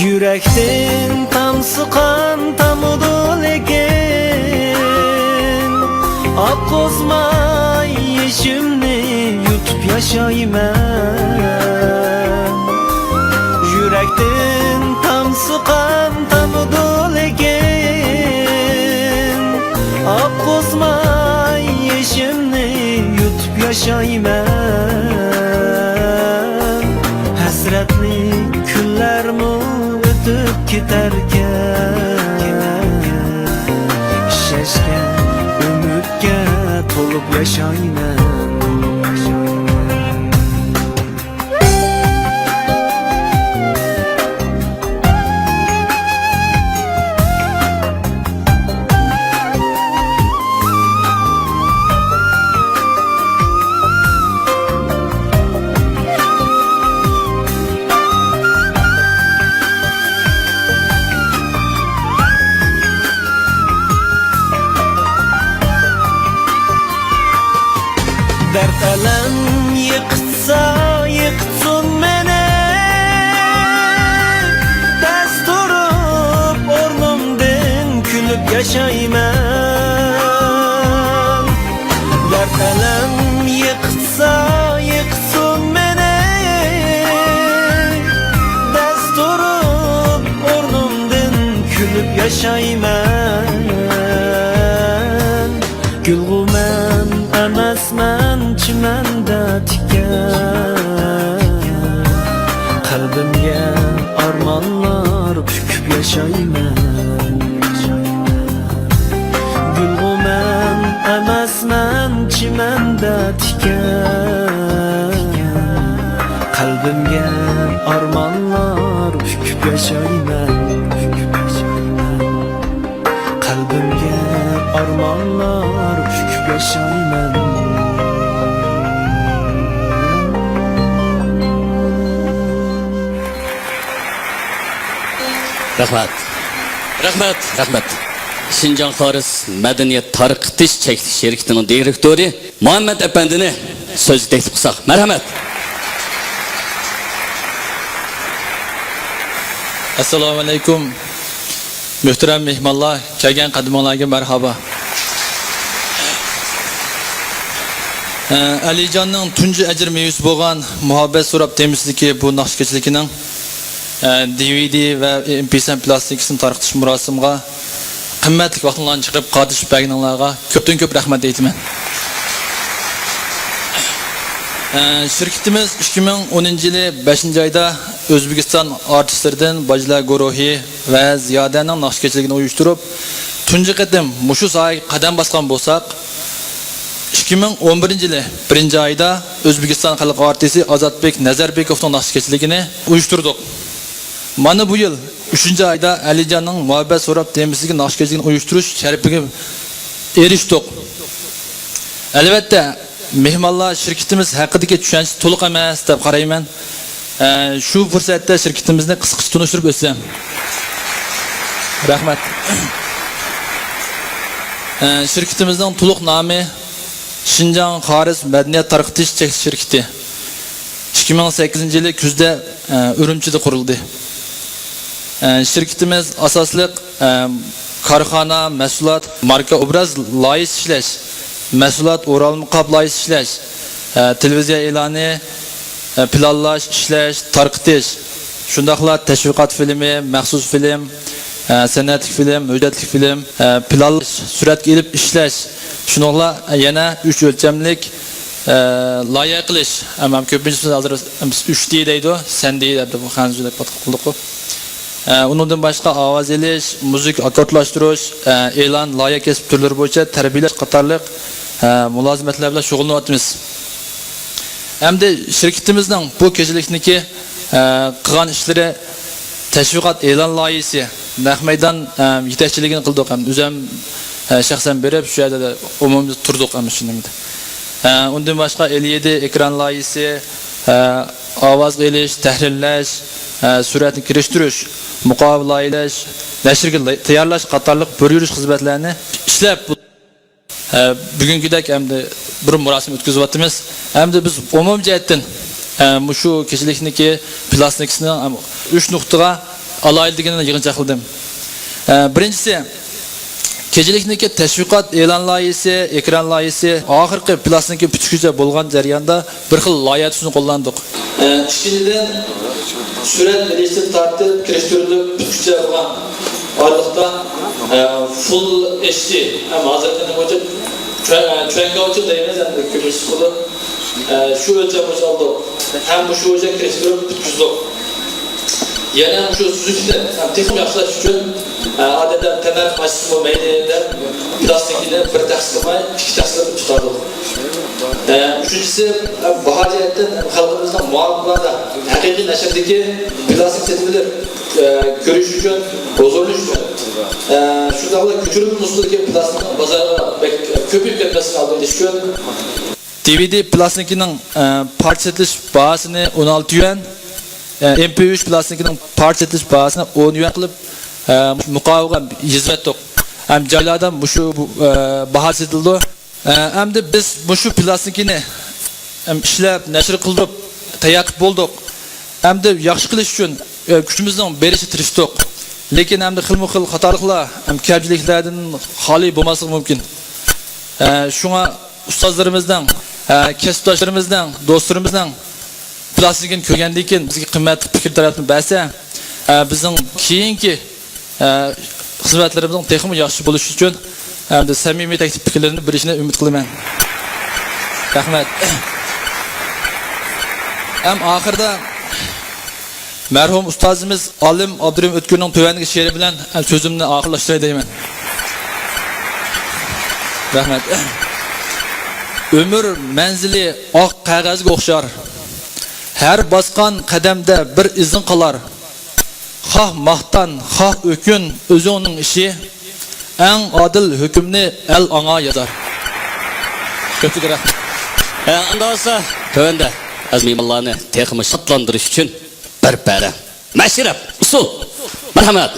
يۈرەكتىن تامسا قان تامىدۇ لېكىن، ئاققۇزماي يېشىمنى يۇتۇپ ياشايمەن. يۈرەكتىن تامسا قان تامىدۇ لېكىن، ئاققۇزماي يېشىمنى يۇتۇپ ياشايمەن. كۈنلەرمۇ ئۆتۈپ كېتەركەن، ئىشەنچكە، ئۈمىدكە تولۇپ ياشايمەن. دەرد ئەلەم يىقىتسا يىقىتسۇن مېنى، دەس تۇرۇپ ئورنۇمدىن كۈلۈپ ياشايمەن. دەرد ئەلەم يىقىتسا يىقىتسۇن مېنى، دەس تۇرۇپ ئورنۇمدىن كۈلۈپ ياشايمەن. گۈلغۇ مەن ئەمەسمەن، چىمەندە تىكەن، قەلبىمگە ئارمانلار پۈكۈپ ياشايمەن. گۈلغۇ مەن ئەمەسمەن، چىمەندە تىكەن، قەلبىمگە ئارمانلار پۈكۈپ ياشايمەن. قەلبىمگە ئارمانلار پۈكۈپ ياشايمەن. رەھمەت. رەھمەت، رەھمەت. شىنجاڭ خارىس مەدەنىيەت تارقىتىش چەكلىك شىركىتىنىڭ دىرېكتورى مۇھەممەت ئەپەندىنى سۆزگە تەكلىپ قىلساق. مەرھەمەت. ئەسسالامۇ ئەلەيكۇم. مۆھتەرەم مېھمانلار، كەلگەن قەدىمىڭلارغا مەرھابا. ئە، ئەلىجاننىڭ تۇنجى ئەجىر مېۋىسى بولغان مۇھەببەت سوراپ تېمىسىدىكى بۇ ناخشا كېچىلىكىنىڭ، ئە، دى ۋى دى ۋە ئېم پى سەن پلاستىنكىسىنى تارقىتىش مۇراسىمىغا قىممەتلىك ۋاقتىڭلارنى چىقىرىپ قاتنىشىپ بەرگىنىڭلارغا كۆپتىن كۆپ رەھمەت ئېيتىمەن. ئە، شىركىتىمىز ئىككى مىڭ ئونىنچى يىلى بەشىنچى ئايدا ئۆزبېكىستان ئارتىسلىرىدىن باجلا گۇرۇھى ۋە زىيادەنىڭ ناخشا كېچىلىكىنى ئۇيۇشتۇرۇپ، تۇنجى قېتىم مۇشۇ ساھەگە قەدەم باسقان بولساق، ئىككى مىڭ ئون بىرىنچى يىلى بىرىنچى ئايدا ئۆزبېكىستان خەلق ئارتىسى ئازاتبېك نەزەربېكوفنىڭ ناخشا كېچىلىكىنى ئۇيۇشتۇردۇق. مانا بۇ يىل ئۈچىنچى ئايدا ئەلىجاننىڭ مۇھەببەت سوراپ تېمىسىدىكى ناخشا كېچىلىكىنى ئۇيۇشتۇرۇش شەرىپىگە ئېرىشتۇق. ئەلۋەتتە، مېھمانلار شىركىتىمىز ھەققىدىكى چۈشەنچىسى تولۇق ئەمەس دەپ قارايمەن. ئە، شۇ پۇرسەتتە شىركىتىمىزنى قىسقىچە تونۇشتۇرۇپ ئۆتسەم. رەھمەت. ئە، شىركىتىمىزنىڭ تولۇق نامى شىنجاڭ خارىس مەدەنىيەت تارقىتىش چەكلىك شىركىتى. ئىككى مىڭ سەككىزىنچى يىلى كۈزدە، ئە، ئۈرۈمچىدە قۇرۇلدى. ئە، شىركىتىمىز ئاساسلىق، ئە، كارخانا، مەھسۇلات، ماركا ئوبراز لايىھىسى ئىشلەش، مەھسۇلات ئورالما قاپ لايىھىسى ئىشلەش، ئە، تېلېۋىزىيە ئېلانى، ئە، پىلانلاش، ئىشلەش، تارقىتىش، شۇنداقلا تەشۋىقات فىلىمى، مەخسۇس فىلىم، ئە، سەنئەتلىك فىلىم، ھۆججەتلىك فىلىم، ئە، پىلانلاش، سۈرەتكە ئېلىپ ئىشلەش، شۇنىڭغا يەنە ئۈچ ئۆلچەملىك ئە، لايىھە قىلىش، ئەمما كۆپىنچىسى ھازىر بىز ئۈچ دى دەيدۇ، سەن دى دەپ بۇ خەنزۇ دەپ قىلدۇققۇ. ئە، ئۇنىڭدىن باشقا ئاۋاز ئېلىش، مۇزىكا ئاككوردلاشتۇرۇش، ئە، ئېلان، لايىھە كەسىپ تۈرلىرى بويىچە تەربىيەلەش قاتارلىق، ئە، مۇلازىمەتلەر بىلەن شۇغۇللىنىۋاتىمىز. ئەمدى شىركىتىمىزنىڭ بۇ كېچىلىكنىكى، ئە، قىلغان ئىشلىرى تەشۋىقات ئېلان لايىھىسى، نەق مەيدان، ئە، يېتەكچىلىكىنى قىلدۇق ھەم ئۆزۈم، ئە، شەخسەن بېرىپ شۇ يەردە ئومۇمدا تۇردۇق ھەم شۇنى. ئە، ئۇندىن باشقا ئېل يەتتە ئېكران لايىھىسى، ئە، ئاۋازغا ئېلىش، تەھرىرلەش، ئە، سۈرەتنى كىرىشتۈرۈش، مۇقاۋا لايىھىلەش، نەشرگە لاي-، تەييارلاش قاتارلىق بىر يۈرۈش خىزمەتلەرنى ئىشلەپ، ئە، بۈگۈنكىدەك ئەمدى بىر مۇراسىم ئۆتكۈزۈۋاتىمىز. ئەمدى بىز ئومۇمىي جەھەتتىن، ئە، مۇشۇ كېچىلىكنىكى پىلاستىنكىسىنىڭ، ئە، ئۈچ نۇقتىغا ئالاھىدىلىكىنى يىغىنچاقلىدىم. ئە، بىرىنچىسى، كېچىلىكنىڭكى تەشۋىقات ئېلان لايىھىسى، ئېكران لايىھىسى، ئاخىرقى پىلاستىنكا پۈتكۈچە بولغان جەرياندا بىر خىل لايىھە تۈسىنى قوللاندۇق. ئە، ئىككىنچىدىن، سۈرەت ئېلىشتىن تارتىپ كىرىشتۈرۈلۈپ پۈتكۈچە بولغان ئارىلىقتا، ئە، فۇل ئېچ دى، ھەم ھازىرقى نېمە بويىچە چۈەن-، ئە، چۈەنكاۋچىن دەيمىز، ئەمدى كۆپىنچىسى بولىدۇ. ئە، شۇ ئۆلچەم بويىچە ئالدۇق. ھەم مۇشۇ بويىچە كىرىشتۈرۈپ پۈتكۈزدۇق. يەنە مۇشۇ سۈزۈكلۈكنى تېخىمۇ ياخشىلاش ئۈچۈن، ئە، ئادەتتە تەننەرخ ئاشسىمۇ مەيلى دەپ، پىلاستىنكىنى بىر تەخسە قىلماي، ئىككى تەخسە قىلىپ چىقاردۇق. ئە، ئۈچىنچىسى، ئە، باھا جەھەتتىن خەلقىمىزنىڭ مۇئاۋىن ھەقىقىي نەشردىكى پىلاستىك سېتىۋېلىپ، ئە، كۆرۈش ئۈچۈن، ھۇزۇرلىنىش ئۈچۈن، ئە، شۇنداقلا كۆچۈرۈلمە نۇسخىدىكى پىلاستىكنىڭ بازارغا بەك كۆپىيىپ كەتمەسلىكىنى ئالدىن ئېلىش ئۈچۈن. دى ۋى دى پىلاستىنكىنىڭ، ئە، پارچە سېتىلىش باھاسىنى ئون ئالتە يۈەن، ئە، ئېم پى ئۈچ پىلاستىنكىنىڭ پارچە سېتىلىش باھاسىنى ئون يۈەن قىلىپ، ئە، مۇقاۋىغا يېزىۋەتتۇق. ھەم جايلاردا مۇشۇ، ئە، باھا سېتىلىدۇ. ئە، ئەمدى بىز مۇشۇ پىلاستىنكىنى، ئەم، ئىشلەپ، نەشر قىلدۇرۇپ، تەييار قىلىپ بولدۇق. ئەمدى ياخشى قىلىش ئۈچۈن، ئە، كۈچىمىزنىڭ بېرىچە تىرىشتۇق. لېكىن ئەمدى خىلمۇ خىل خاتالىقلار، ئەم، كەمچىلىكلەردىن خالىي بولماسلىقى مۇمكىن. ئە، شۇڭا ئۇستازلىرىمىزنىڭ، ئە، كەسىپداشلىرىمىزنىڭ، دوستلىرىمىزنىڭ پىلاستىنكىنى كۆرگەندىن كېيىن بىزگە قىممەتلىك پىكىر تەرەپنى بەرسە، ئە، بىزنىڭ كېيىنكى، ئە، خىزمەتلىرىمىزنىڭ تېخىمۇ ياخشى بولۇشى ئۈچۈن، ئەمدى سەمىمىي تەكلىپ پىكىرلىرىنى بېرىشىنى ئۈمىد قىلىمەن. رەھمەت. ھەم ئاخىرىدا مەرھۇم ئۇستازىمىز ئالىم ئابدۇرېھىم ئۆتكۈرنىڭ تۆۋەندىكى شېئىرى بىلەن سۆزۈمنى ئاخىرلاشتۇراي دەيمەن. رەھمەت. ئۆمۈر مەنزىلى ئاق قەغەزگە ئوخشار. ھەر باسقان قەدەمدە بىر ئىزىڭ قالار. خاھ ماختان، خاھ ئۆكۈن، ئۆزۈڭنىڭ ئىشى. ئەڭ ئادىل ھۆكۈمنى ئەل ئاڭا يازار. كۆپتىكى رەھمەت. ھە، ئاندا بولسا، تۆۋەندە ئەزىز مېھمانلارنى تېخىمۇ شادلاندۇرۇش ئۈچۈن بىر پەدە مەشرەپ، ئۇسسۇل. مەرھەمەت.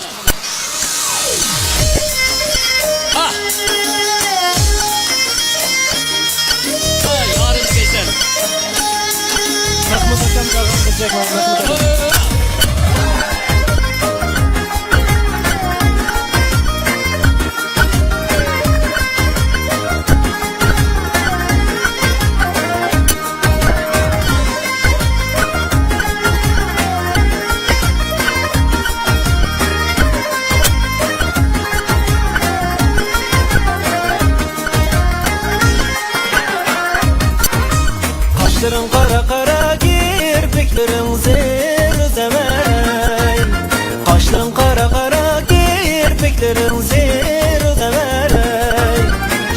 قاشلىرىڭ قارا قارا، كىرپىكلىرىڭ زېرۇ زەۋەرەي. قاشلىرىڭ قارا قارا، كىرپىكلىرىڭ زېرۇ زەۋەرەي.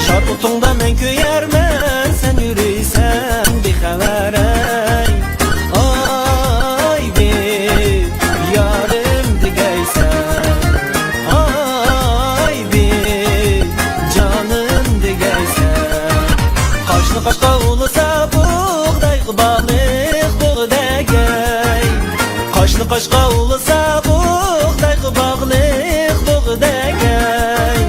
شارلىقىڭدا مەن كۆيەرمەن، سەن يۈرىسەن بىخەۋەرەي. ئاي بىر يارىم دېگەيسەن، ئاي بىر جانىم دېگەيسەن. قاشنى قاشقا ئۇلىسا، بۇغدايغا بالىق بوغدەگەي. قاشنى قاشقا ئۇلىسا، بۇغدايغا باغلىق بوغدەگەي.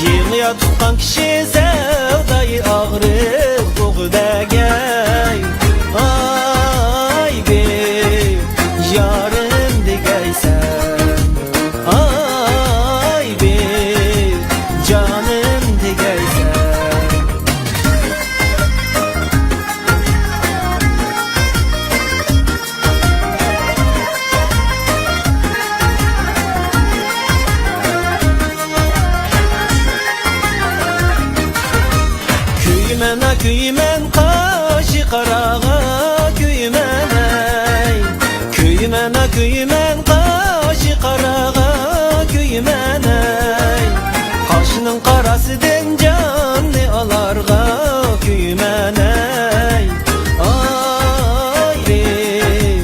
يېڭىيا تۇغقان كىشى سەۋدايى ئاغرىق بوغدەگەي. ئاي بىر يارىم دېگەيسەن، ئاي بىر جانىم دېگەيسەن. كۆيىمەن، ھا، كۆيىمەن، قاشى قاراغا كۆيىمەن، ئەي. كۆيىمەن، ھا، كۆيىمەن، قاشى قاراغا كۆيىمەن، ئەي. قاشنىڭ قاراسىدىن جاننى ئالارغا كۆيىمەن، ئەي. ئاي بىر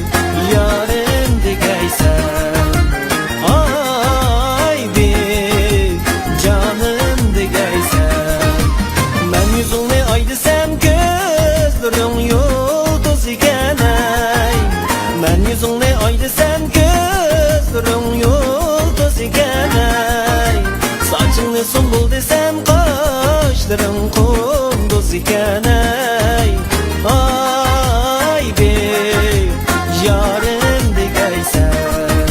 يارىم دېگەيسەن، ئاي بىر جانىم دېگەيسەن. مەن يۈزۈڭنى ئاي دېسەم، كۆزلىرىڭ يۇلتۇز ئىكەن، ئەي. مەن يۈزۈڭنى ئاي دېسەم، كۆزلىرىڭ يۇلتۇز ئىكەن، ئەي. ساچىڭنى سۇمبۇل دېسەم، قاشلىرىڭ قۇندۇز ئىكەن، ئەي. ئاي بىر يارىم دېگەيسەن،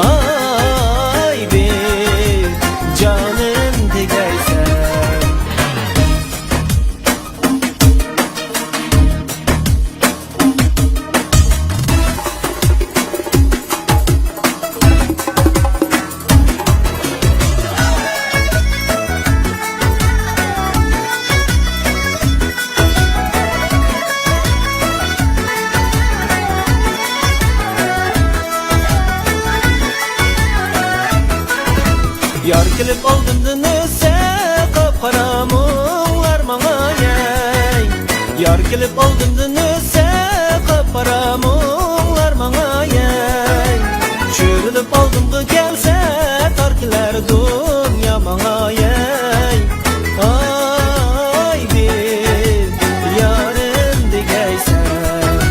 ئاي بىر جانىم دېگەيسەن. يار كېلىپ ئالدىمدىن ئۆتسە، قاپقارا مۇڭلار ماڭايەي. يار كېلىپ ئالدىمدىن ئۆتسە، قاپقارا مۇڭلار ماڭايەي. چۆرۈلۈپ ئالدىمغا كەلسە، تارتىلەر دۇنيا ماڭايەي. ئاي بىر يارىم دېگەيسەن،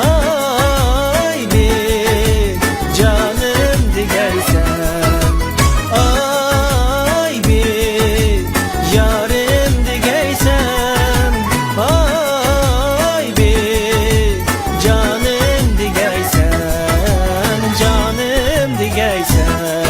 ئاي بىر جانىم دېگەيسەن، ئاي بىر يارىم دېگەيسەن، ئاي بىر جانىم دېگەيسەن، جانىم دېگەيسەن.